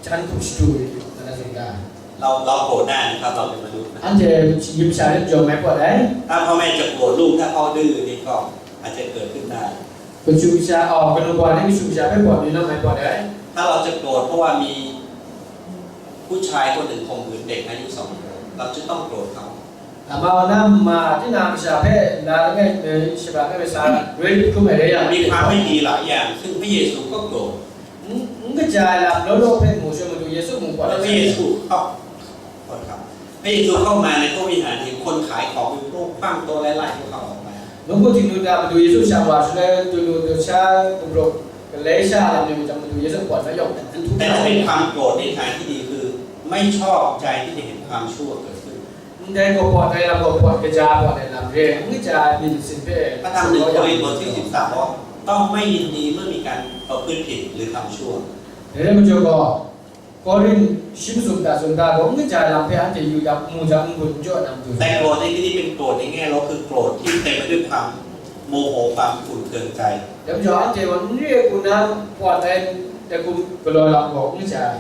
Jan hkrup shadu nga na tsun da. เราเราโกรธได้นะครับ เราเป็นมนุษย์นะ Anhte yin sha rai jawm ai pawt ai. ถ้าพ่อแม่จะโกรธลูก ถ้าเขาดื้อนี่ก็อาจจะเกิดขึ้นได้ Kachyu kasha, aw, kanu kawa ni kachyu kasha hpe pawt ni lam ai pawt ai. ถ้าเราจะโกรธเพราะว่ามีผู้ชายคนหนึ่งข่มขืนเด็กอายุสองขวบ เราจะต้องโกรธเขา Amau na ma, tinang kasha hpe la langai, eh, shaba langai sa, rape hkrum ai rai yang, มีความไม่ดีหลายอย่าง ซึ่งพระเยซูก็โกรธ N, n kaja ai lam law law hpe mu sha Madu Yesu mung pawt แล้วพระเยซูเข้า ขอโทษครับ พระเยซูเข้ามาในพระวิหาร เห็นคนขายของอยู่ พวกคว้างโต๊ะไล่ๆพวกเขาออกไป Nawku Htingnu hta Madu Yesu shang wa shaloi, tunu, tusha, gumruk, galai sha lam ni majaw, Madu Yesu pawt mayawng, n htu แต่ถ้าเป็นความโกรธในทางที่ดีคือ ไม่ชอบใจที่จะเห็นความชั่วเกิดขึ้น Ndai gaw pawt ai lam gaw pawt kaja pawt ai lam re, n kaja ai myit masin hpe พระธรรมหนึ่งโครินธ์บทที่สิบสามบอกว่า ต้องไม่ยินดีเมื่อมีการประพฤติผิดหรือทำชั่ว Dai rai majaw gaw, Korin shi masum hta tsun da gaw, n kaja ai lam hpe anhte yu jang, mu jang, n gun n jaw na matu. แต่โกรธในที่นี้เป็นโกรธในแง่ลบ คือโกรธที่เต็มไปด้วยความโมโห ความขุ่นเคืองใจ Dai majaw, anhte gaw n re ai hku na pawt ai dai hku galaw lam gaw n kaja ai.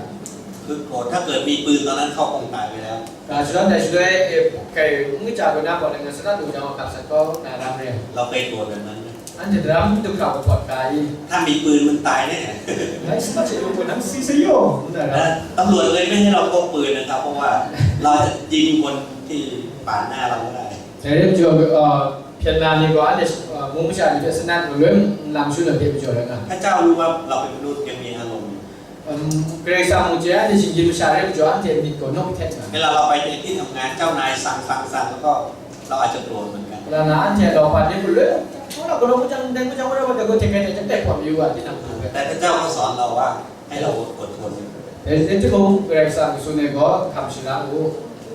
คือโกรธ ถ้าเกิดมีปืนตอนนั้นเขาคงตายไปแล้ว Ga shadawn dai shaloi, e, kai n kaja gaw na gaw, nang na sanat lu jang wa hkap sat kau na ram re. เราเคยโกรธแบบนั้นไหม Anhte daram du hkra wa pawt ga i? ถ้ามีปืนมันตายแน่ Ngai sanat hte lu gaw nang si sa yaw, ngu na ra. และตำรวจเลยไม่ให้เราพกปืนนะครับ เพราะว่าเราจะยิงคนที่ปาดหน้าเราก็ได้ Dai rai majaw, uh, hpyen na ni gaw, anhte, uh, mung masha ni hpe sanat maloi n lam shangun ai hpe majaw rai nga. พระเจ้ารู้ว่าเราเป็นมนุษย์ยังมีอารมณ์อยู่ Um, Karai Kasang mung chye, anhte shinggyim masha rai majaw, anhte myit gaw nawk htet nga. เวลาเราไปในที่ทำงาน เจ้านายสั่งสั่งสั่ง แล้วก็เราอาจจะโกรธเหมือนกัน Kalang na anhte a lawpan ni gaw loi, wora gaw lawm jang, dai gaw jang, wora gaw dai gaw hte kai hte jang dai hpawt mayu wa, tinang hku hpe. แต่พระเจ้าก็สอนเราว่าให้เราอดทน Dai, dai timung, Karai Kasang tsun ai gaw, hkam shara u,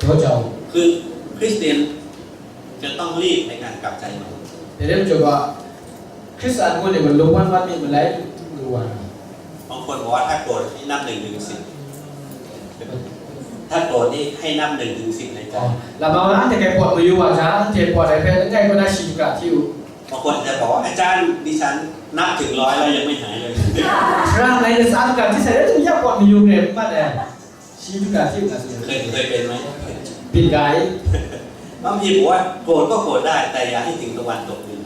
daw jau u. คือคริสเตียนจะต้องรีบในการกลับใจใหม่ Dai rai majaw gaw, Hkristan ngu ni gaw lung wan wan myit malai lu wa ai. บางคนบอกว่าถ้าโกรธให้นับหนึ่งถึงสิบ ถ้าโกรธนี่ให้นับหนึ่งถึงสิบในใจ Lama anhte kai pawt mayu wa jang, anhte pawt ai hpe langai kaw na shi hkra hti u. บางคนจะบอกว่าอาจารย์ดิฉันนับถึงร้อยแล้วยังไม่หายเลย Sara ngai na sa hkra hti sai, dai hte ya pawt mayu re, n mat ai. Shi hkra hti u na tsun ai. เคยเคยเป็นไหม Byin ga i? บางทีบอกว่าโกรธก็โกรธได้ แต่อย่าให้ถึงตะวันตกดิน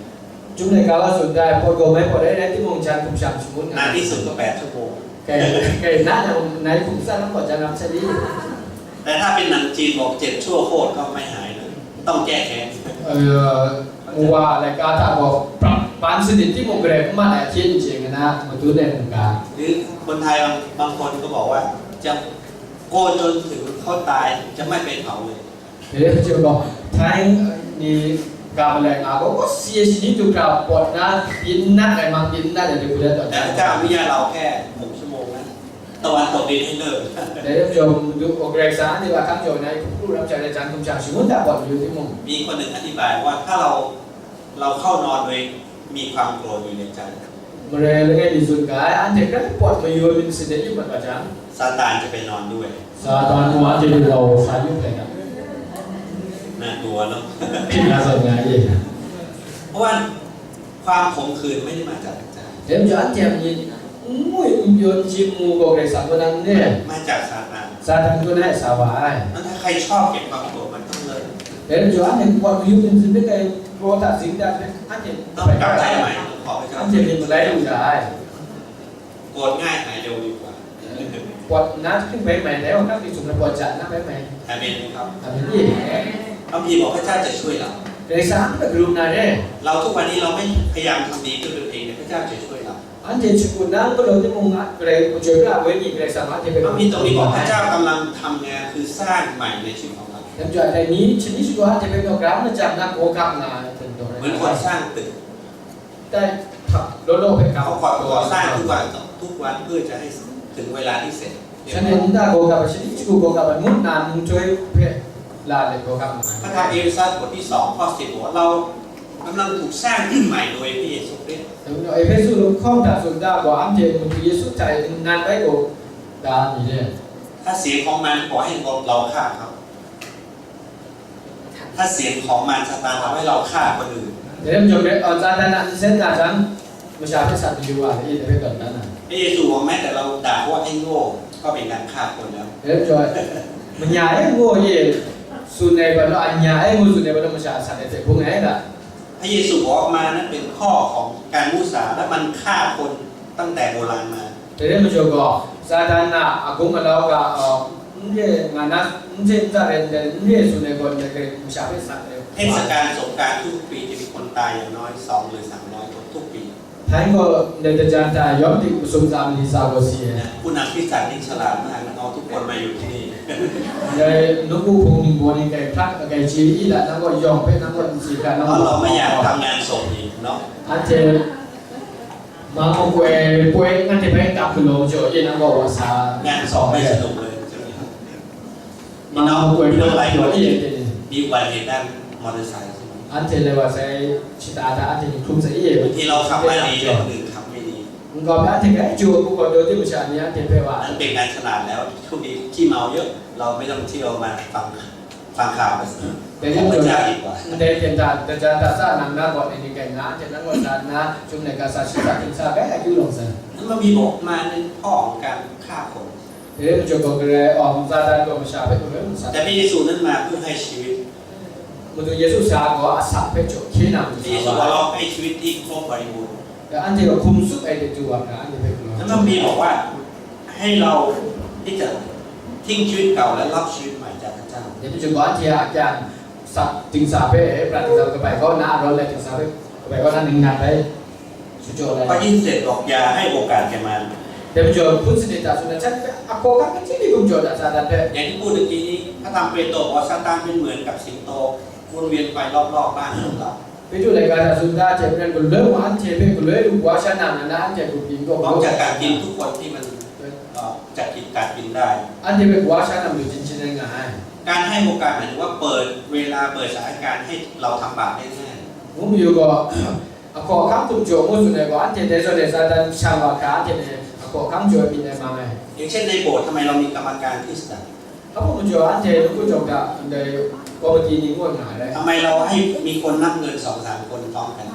Chyum laika wa tsun dai, pawt gaw mai pawt ai, rai timung, jan hkum shang shangun nga. นานที่สุดก็แปดชั่วโมง Kai, kai na yang nai hkum san lam gaw jan lam sat i? แต่ถ้าเป็นหนังจีนบอกเจ็บชั่วโคตรก็ไม่หายนะ ต้องแก้แค้น Uh, wa laika hta gaw, pra, ban sanit timung, garai n mat ai hkyen n chye nga na, madun ai mungga. หรือคนไทยบางบางคนก็บอกว่าจะโกนจนถึงเขาตายจะไม่ไปเผาเลย Dai rai majaw gaw, Htai ni ga malai nga gaw, gaw si ai shani du hkra pawt na, byin n nat ai mang, byin n nat ai de, hku let tawn แต่พระเจ้าอนุญาตเราแค่หกชั่วโมงนะ ตะวันตกดินให้เลิก Dai rai majaw, madu, Karai Kasang anhte hpa hkam jaw na, hkru ram sha rai jan hkum shang shangun hta pawt mayu timung. มีคนหนึ่งอธิบายว่าถ้าเรา เราเข้านอนโดยมีความโกรธอยู่ในใจ Marai langai mi tsun ga ai, anhte grai pawt mayu ai myit masin de yu mat wa jang, ซาตานจะไปนอนด้วย Satan gaw anhte hte rau sa yu ai ga. น่ากลัวเนาะ Hpyi na zawn nga e. เพราะว่าความขมขื่นไม่ได้มาจากพระเจ้า Dai majaw anhte a myit n ngwi n pyaw n jim ngu gaw Karai Kasang kaw na n re ai. มาจากซาตาน Satan kaw na e sa wa ai. นั้นถ้าใครชอบเก็บความโกรธมันต้องเลิก Dai majaw anhte pawt mayu myit masin hpe grai kraw hta zing dan hpe, anhte ต้องกลับใจใหม่ขอพระเจ้า Anhte myit malai lu ya ai. โกรธง่ายหายเร็วดีกว่า Pawt nna hkring bai mai, dai wa hkra hkri sum na pawt ja nna bai mai. อาเมนไหมครับ Amen i? บางทีบอกพระเจ้าจะช่วยเรา Karai Kasang hpe garu na re. เราทุกวันนี้เราไม่พยายามทำดีด้วยตัวเองเนี่ยพระเจ้าจะช่วยเรา Anhte hkrit nna n galaw timung, Karai majoi pra ai Wenyi Karai Kasang anhte hpe บางทีตรงนี้บอกพระเจ้ากำลังทำงานคือสร้างใหม่ในชีวิตของเรา Dai majaw dai ni, shani shagu anhte hpe nawk ra majang na, gaw gap nga ai hte n taw rai. เหมือนคนสร้างตึก Dai hta law law hpe ga เขาก่อก่อสร้างทุกวันทุกวันเพื่อจะให้ถึงเวลาที่เสร็จ Shanhte nta gaw gap ai, shani shagu gaw gap ai ngu nna, nhtoi hpe la let gaw gap nga ai. พระธรรมเอเฟซัสบทที่สองข้อสิบบอกว่าเรากำลังถูกสร้างขึ้นใหม่โดยพระเยซูคริสต์ Dai majaw, Ehpesu lahkawng hta tsun da gaw, anhte Madu Yesu hta e nnan bai gaw da ni le. ถ้าเสียงของมารบอกให้เราฆ่าเขา ถ้าเสียงของมารซาตานทำให้เราฆ่าคนอื่น Dai majaw, Satan a nsen na jang, masha hpe sat mayu wa ai, dai hpe tawn dan ai. พระเยซูบอกแม้แต่เราด่าว่าไอ้โง่ก็เป็นการฆ่าคนแล้ว Dai majaw, manya e ngu e tsun ai hpa law, anya e ngu tsun ai hpa law, masha sat ai hte bung ai ga. พระเยซูบอกว่ามารนั้นเป็นพ่อของการมุสา และมันฆ่าคนตั้งแต่โบราณมา Dai rai majaw gaw, Satan a agung alau ga, uh, n re nga na, n re n za rai ndai, n re tsun ai gaw, ndai hpe masha hpe sat ai. เทศกาลสงกรานต์ทุกปีจะมีคนตายอย่างน้อยสองหรือสามร้อยคนทุกปี Htai gaw, ndai dajan hta yawm dik masum tsa mali tsa gaw si ai. ผู้นำคริสตจักรนี่ฉลาดมากนะ เอาทุกคนมาอยู่ที่นี่ Ndai nawku hpung ningbaw ni kai hkrak, kai chye i la, nang gaw yawng hpe, nang gaw n si hkra, nang เพราะเราไม่อยากทำงานศพอีกเนาะ Anhte Mang makoi poi anhte bai n kam galaw majaw, e nang gaw wa sa งานศพไม่สนุกเลยใช่ไหมครับ Mang makoi พี่น้องหลายคน poi e มีอุบัติเหตุด้านมอเตอร์ไซค์ใช่ไหม Anhte lai wa sai shata hta anhte ni hkrum sai e. บางทีเราขับมาดีแต่คนอื่นขับไม่ดี N gaw hpe anhte grai jaw ai hku gaw, daw de masha ni anhte hpe wa. นั่นเป็นการฉลาดแล้ว ช่วงนี้ขี้เมาเยอะ เราไม่ต้องเที่ยวมาฟัง ฟังข่าว Dai ของพระเจ้าดีกว่า Ndai hten hta, dajan hta sa nang na gaw ni ni kai nga, anhte nang gaw sa nna, chyum laika sa shi sa hkring sa bai akyu lawng sai. แล้วมันมีบอกมารเป็นพ่อของการฆ่าคน Dai majaw gaw Karai, um, Satan gaw masha hpe galoi mat sa. แต่พระเยซูนั้นมาเพื่อให้ชีวิต Madu Yesu sa gaw asak hpe jaw hkye na พระ madu เยซู sa มา wa ร้อง ai. ให้ชีวิตที่ครบบริบูรณ์ Dai anhte gaw hkum tsup ai de du wa hkra anhte hpe galaw. แล้วพระคัมภีร์บอกว่าให้เราที่จะทิ้งชีวิตเก่าและรับชีวิตใหม่จากพระเจ้า Dai majaw gaw anhte a akyan sak dingsa hpe, pra dingsa kabai kaw na, arawn lai dingsa hpe kabai kaw na ningnan bai. Shu jaw lai. ข้อยี่สิบเจ็ดบอกอย่าให้โอกาสแก่มัน Dai majaw hpun sanit hta tsun ai hta hpe, a hkaw hkam hkye ni hkum jaw da Satan hpe. อย่างที่พูดเมื่อกี้นี้พระธรรมเปโตรบอกว่าซาตานเป็นเหมือนกับสิงโตวนเวียนไปรอบๆบ้านของเรา Petru laika hta tsun da hte maren, galoi mung anhte hpe galoi lu wa sha na, na anhte a grup byin gaw พร้อมจะกัดกินทุกคนที่มันเอ่อจะกินกัดกินได้ anhte hpe wa sha na matu jin jin ai nga ai. การให้โอกาสหมายถึงว่าเปิดเวลาเปิดสถานการณ์ให้เราทำบาปได้ง่าย Ngu mayu gaw, a hkaw a hkam hkum jaw ngu tsun ai gaw, anhte dai zawn e Satan shang wa hkra, anhte hpe a hkaw a hkam jaw ai myit ai mang ai. อย่างเช่นในโบสถ์ทำไมเรามีกรรมการคริสตจักร Hpa majaw anhte lungku jawng hta ndai komiti ni ngu nga ai. ทำไมเราให้มีคนนับเงินสองสามคนพร้อมกัน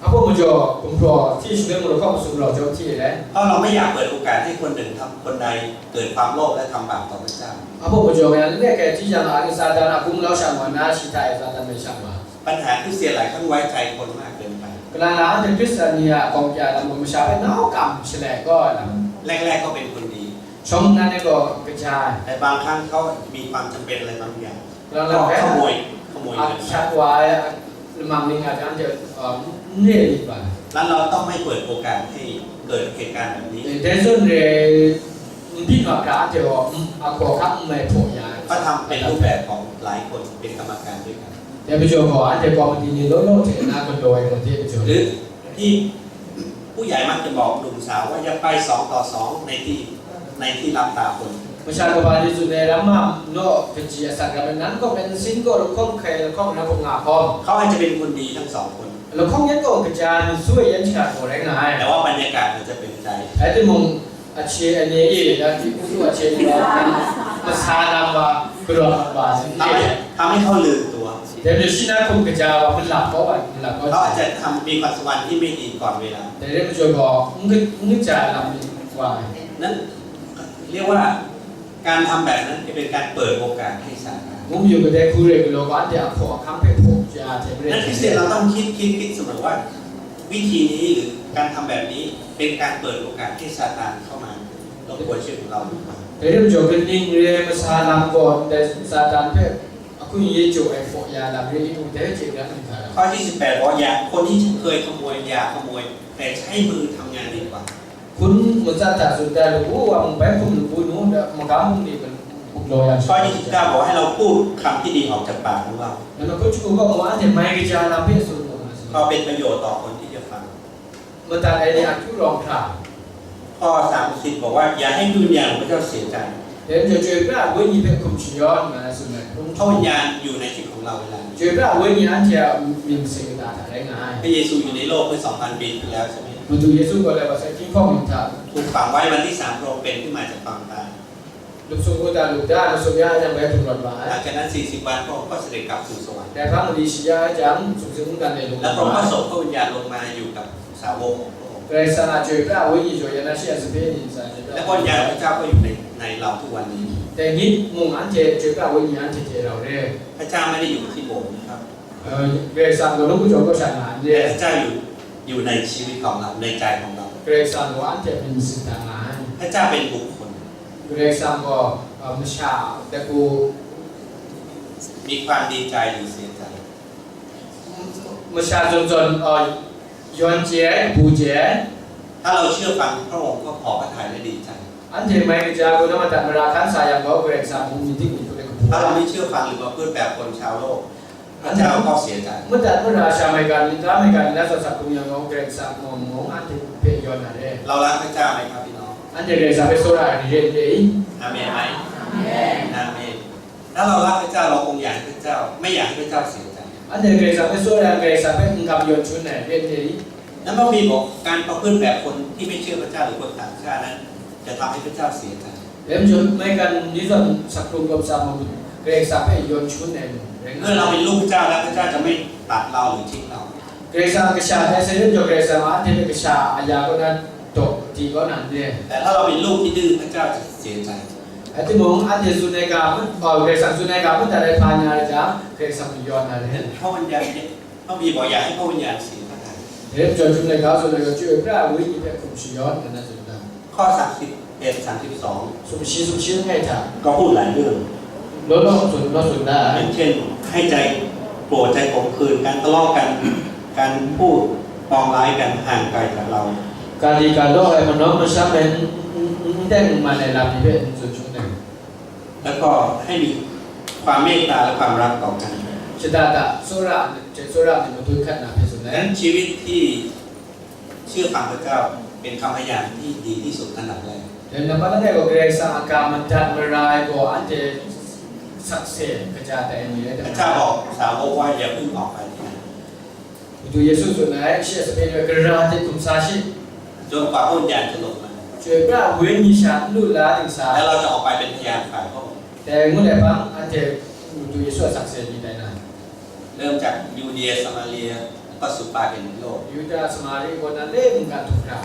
Hpa majaw gumhpraw hti shaloi mung lahkawng masum rau jawm hti ai. เพราะเราไม่อยากเปิดโอกาสให้คนหนึ่งทำคนใดเกิดความโลภและทำบาปต่อพระเจ้า Hpa majaw, ngai a lani hkai hti yang a, Satan a gumlau sha mat nna, shi hta e Satan hpe shang wa. ปัญหาคริสเตียนหลายครั้งไว้ใจคนมากเกินไป Kalang lang anhte Hkristan ni a gawng kya lam gaw masha hpe nau kam shalai kau ai lam. แรกๆก็เป็นคนดี Shawng nnan e gaw kaja ai. แต่บางครั้งเขามีความจำเป็นอะไรบางอย่าง Kalang ก็ lang ขโมย hpe, ขโมย a เงิน shat wa ai, a lamang ning a jang hte, um, n re myit wa ai. แล้วเราต้องไม่เปิดโอกาสให้เกิดเหตุการณ์แบบนี้ Dai zawn re, n byin wa hkra anhte gaw, mm, a hkaw hkam n mai hpaw ya ai. ก็ทำเป็นรูปแบบของหลายคนเป็นกรรมการด้วยกัน Dai majaw gaw, anhte komiti ni law law hte na galaw ai gaw, dai majaw. หรือที่ผู้ใหญ่มักจะบอกหนุ่มสาวว่าอย่าไปสองต่อสองในที่ในที่ลับตาคน Masha kaba ni tsun ai lam ma, naw kaji asak ram ai, nan gaw benzin gaw lahkawng hkai, lahkawng na gaw nga hkawm. เขาอาจจะเป็นคนดีทั้งสองคน Lahkawng yan gaw kaja ni su ai yan hkra gaw rai nga ai. แต่ว่าบรรยากาศมันจะเป็นใจ Rai timung, ahkye ani e, ya, di hku su ahkye ni wa, masa lam wa, galaw mat wa, sin ทำให้ de. ทำให้เขาลืมตัว Dai majaw shi na hkum kaja wa, malap kau wa, malap kau. เขาอาจจะทำมีความสัมพันธ์ที่ไม่ดีก่อนเวลา Dai re majaw gaw, n ka, n kaja lam ni wa ai. นั่นเรียกว่าการทำแบบนั้นจะเป็นการเปิดโอกาสให้ซาตาน Ngu mayu kadai hku re galaw gaw, anhte a hkaw a hkam hpe hpaw ja ai hte maren. นั้นคริสเตียนเราต้องคิดคิดคิดเสมอว่า วิธีนี้หรือการทำแบบนี้เป็นการเปิดโอกาสให้ซาตานเข้ามารบกวนชีวิตของเราหรือเปล่า Dai re majaw, kaning re ai masa lam gaw, ndai Satan hpe ahkun ye jaw ai hpaw ya lam re i mung, dai hte hkra n hkra lam. ข้อที่สิบแปดบอกว่าอย่าคนที่เคยขโมยอย่าขโมย แต่ใช้มือทำงานดีกว่า Hkun matsat hta tsun da, lawu wa mung bai hkum lawu nu, da magam hkum ni galaw yang ข้อ sha. ยี่สิบเก้าบอกว่าให้เราพูดคำที่ดีออกจากปากของเรา Nang hkun shagu gaw mung, anhte mai kaja lam hpe tsun mu nga tsun. ก็เป็นประโยชน์ต่อคนที่จะฟัง Madat ai ni a akyu rawng hkra. ข้อสามสิบบอกว่าอย่าให้พระวิญญาณของพระเจ้าเสียใจ Dai majaw, Chyoi pra ai Wenyi hpe hkum shayawn nga ai tsun ai. เพราะวิญญาณอยู่ในชีวิตของเราเวลานี้ Chyoi pra ai Wenyi anhte a myit masin kata hta rai nga ai. พระเยซูอยู่ในโลกเมื่อสองพันปีที่แล้วใช่ไหม Madu Yesu gaw lai wa sai hkying hkawng myit hta ถูกฝังไว้วันที่สามพระองค์เป็นขึ้นมาจากความตาย Lup sung hku ta lup da, lup sung ya ai jang bai hpung rawt wa หลัง ai. จากนั้นสี่สิบวันพระองค์ก็เสด็จกลับสู่สวรรค์ Dai hpang mali shi ya ai jang, sumsing mungdan e lung แล้วพระองค์ wa ก็ ai. ส่งพระวิญญาณลงมาอยู่กับสาวกของพระองค์ Karai Kasang a Chyoi pra ai Wenyi gaw ya na shi a sape ni ntsa Chyoi pra. และพระวิญญาณของพระเจ้าก็อยู่ในในเราทุกวันนี้ Dai nit mung anhte Chyoi pra ai Wenyi anhte hte rau re. พระเจ้าไม่ได้อยู่ที่โบสถ์นะครับ Karai Kasang gaw lungpu jawng kaw sha nga n พ re. ระเจ้าอยู่อยู่ในชีวิตของเราในใจของเรา Karai Kasang gaw anhte a myit masin hta nga ai. พระเจ้าเป็นบุคคล Karai Kasang gaw, uh, masha, dai hku มีความดีใจหรือเสียใจ masha zawn zawn, uh, yawn chye ai, kabu chye ai. ถ้าเราเชื่อฟังพระองค์ก็พอพระทัยและดีใจ Anhte mai kaja gaw, na madat mara hkan sa yang gaw, Karai Kasang mung myit dik myit hpung ai kabu. ถ้าเราไม่เชื่อฟังหรือประพฤติแบบคนชาวโลก พระเจ้าก็เสียใจ Madat mara sha mai ga ni, tara mai ga ni, na zawn sak hkrum yang gaw, Karai Kasang mung, mung anhte hpe yawn na re. เรารักพระเจ้าไหมครับพี่น้อง Anhte Karai Kasang hpe tsawra ai ni re n re i? อาเมนไหมอาเมน ถ้าเรารักพระเจ้าเราคงอยากให้พระเจ้าไม่อยากให้พระเจ้าเสียใจ Anhte Karai Kasang hpe tsawra yang, Karai Kasang hpe n kam yawn shangun ai re n re i? นั้นพระคัมภีร์บอกการประพฤติแบบคนที่ไม่เชื่อพระเจ้าหรือคนต่างชาตินั้น จะทำให้พระเจ้าเสียใจ Dai majaw, mai ga ni zawn sak hkrum gawm sa mu, Karai Kasang hpe yawn shangun ai mung rai nga. เมื่อเราเป็นลูกพระเจ้าแล้วพระเจ้าจะไม่ตัดเราหรือทิ้งเรา Karai Kasang a kasha tai sai dai majaw, Karai Kasang gaw anhte hpe kasha a ya kaw na Daw di kau na n re. แต่ถ้าเราเป็นลูกที่ดื้อพระเจ้าจะเสียใจ Rai timung, anhte tsun ai ga, Karai Kasang tsun ai ga, mung dat ai hpa na rai jang, Karai Kasang mayawn na rai. พระวิญญาณเนี่ยพระบีบอกอย่าให้พระวิญญาณเสียพระทัย Dai majaw, Chyum Laika tsun ai ga, Chyoi pra ai Wenyi hpe hkum shayawn, nna tsun da. ข้อสามสิบเอ็ด สามสิบสอง Sumshi, sumshi langai hta, ก็พูดหลายเรื่อง law law tsun, law tsun da อย่า ai. งเช่น ให้ใจโกรธใจขมขื่นกันทะเลาะกัน การพูดปองร้ายกันห่างไกลจากเรา Ga di ga law ai, manawng masham ai, n, n, n, n teng n man ai lam ni hpe n tsun shangun ai. แล้วก็ให้มีความเมตตาและความรักต่อกัน Shada da, tsawra, hte tsawra ni matut hkat na hpe tsun ดัง ai. นั้นชีวิตที่เชื่อฟังพระเจ้าเป็นคำพยานที่ดีที่สุดอันดับแรก Dai nambat langai gaw, Karai Kasang a ga madat mara ai gaw, anhte sakse kaja tai ai ni rai พระ tim? เจ้าบอกสาวกว่าอย่าเพิ่งออกไปที่นั่น Madu Yesu tsun ai, shi a sape ni hpe, gara de hkum sa shi, จนกว่าพระวิญญาณจะลงมา Chyoi pra ai Wenyi sha n lu la ting sa. แล้วเราจะออกไปเป็นพยานฝ่ายพระองค์ Dai ngut ai hpang, anhte Madu Yesu a sakse ni tai na. เริ่มจากยูเดียสมาเรียแล้วก็สุดปลายแผ่นดินโลก Yuda, Samari kaw na le mungkan htum hkra.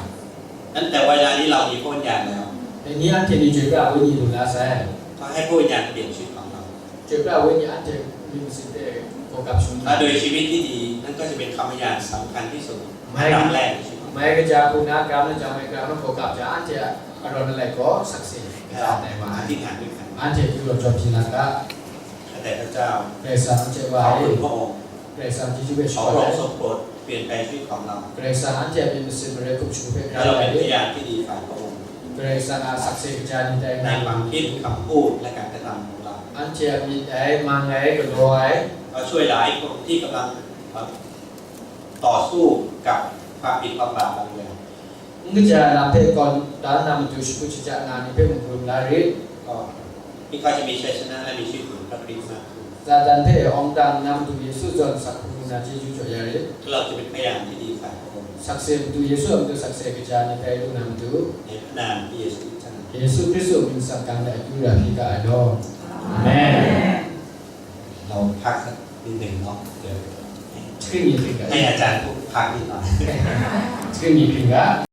นั้นแต่เวลานี้เรามีพระวิญญาณแล้ว Dai ni anhte ni Chyoi pra ai Wenyi lu la sai. ก็ให้พระวิญญาณเปลี่ยนชีวิตของเรา Chyoi pra ai Wenyi anhte myit masin hte gaw gap shangun และ na. โดยชีวิตที่ดีนั่นก็จะเป็นคำพยานสำคัญที่สุดอันดับแรกในชีวิตของเรา Mai kaja hku na ga na jang, mai ga na gaw gap jang, anhte a arawn alai gaw sakse ให้เรา kaja tai wa อ ai. ธิษฐานด้วยกัน Anhte yu law jawm hpyi la ga. แต่พระเจ้า Karai Kasang hte wa ขอบคุณ ai. พระองค์ Karai Kasang chyeju hpe ขอพระองค์ sharawng ทรง ai. โปรดเปลี่ยนแปลงชีวิตของเรา Karai Kasang anhte a myit masin marai hkum shagu hpe ให้ gara เรา ai. เป็นพยานที่ดีฝ่ายพระองค์ Karai Kasang a sakse kaja ni tai ใน na. ความคิดคำพูดและการกระทำของเรา Anhte a myit ai, mang ai, galaw ai. เราช่วยหลายคนที่กำลังต่อสู้กับความผิดความบาปบางอย่าง N kaja lam hpe kawn dan na matu shakut shaja nga ni hpe munggun la rit. ก็ที่เขาจะมีชัยชนะและมีชีวิตเหมือนพระคริสต์มากขึ้น Satan hpe awng dan na matu Yesu zawn sak hku na chyeju jaw ya rit. ที่เราจะเป็นพยานที่ดีฝ่ายพระองค์ Sakse matu Yesu a matu sakse kaja ni tai lu na matu. ในพระนามที่เยซูคริสต์ Yesu Hkristu mying tsang kang de akyu ra hpyi ga ai law. Amen. เราพักสักนิดหนึ่งเนาะเดี๋ยว Hkrit ni hkrit ga. ให้อาจารย์พูดพักนิดหน่อย Hkrit ni hkrit ga.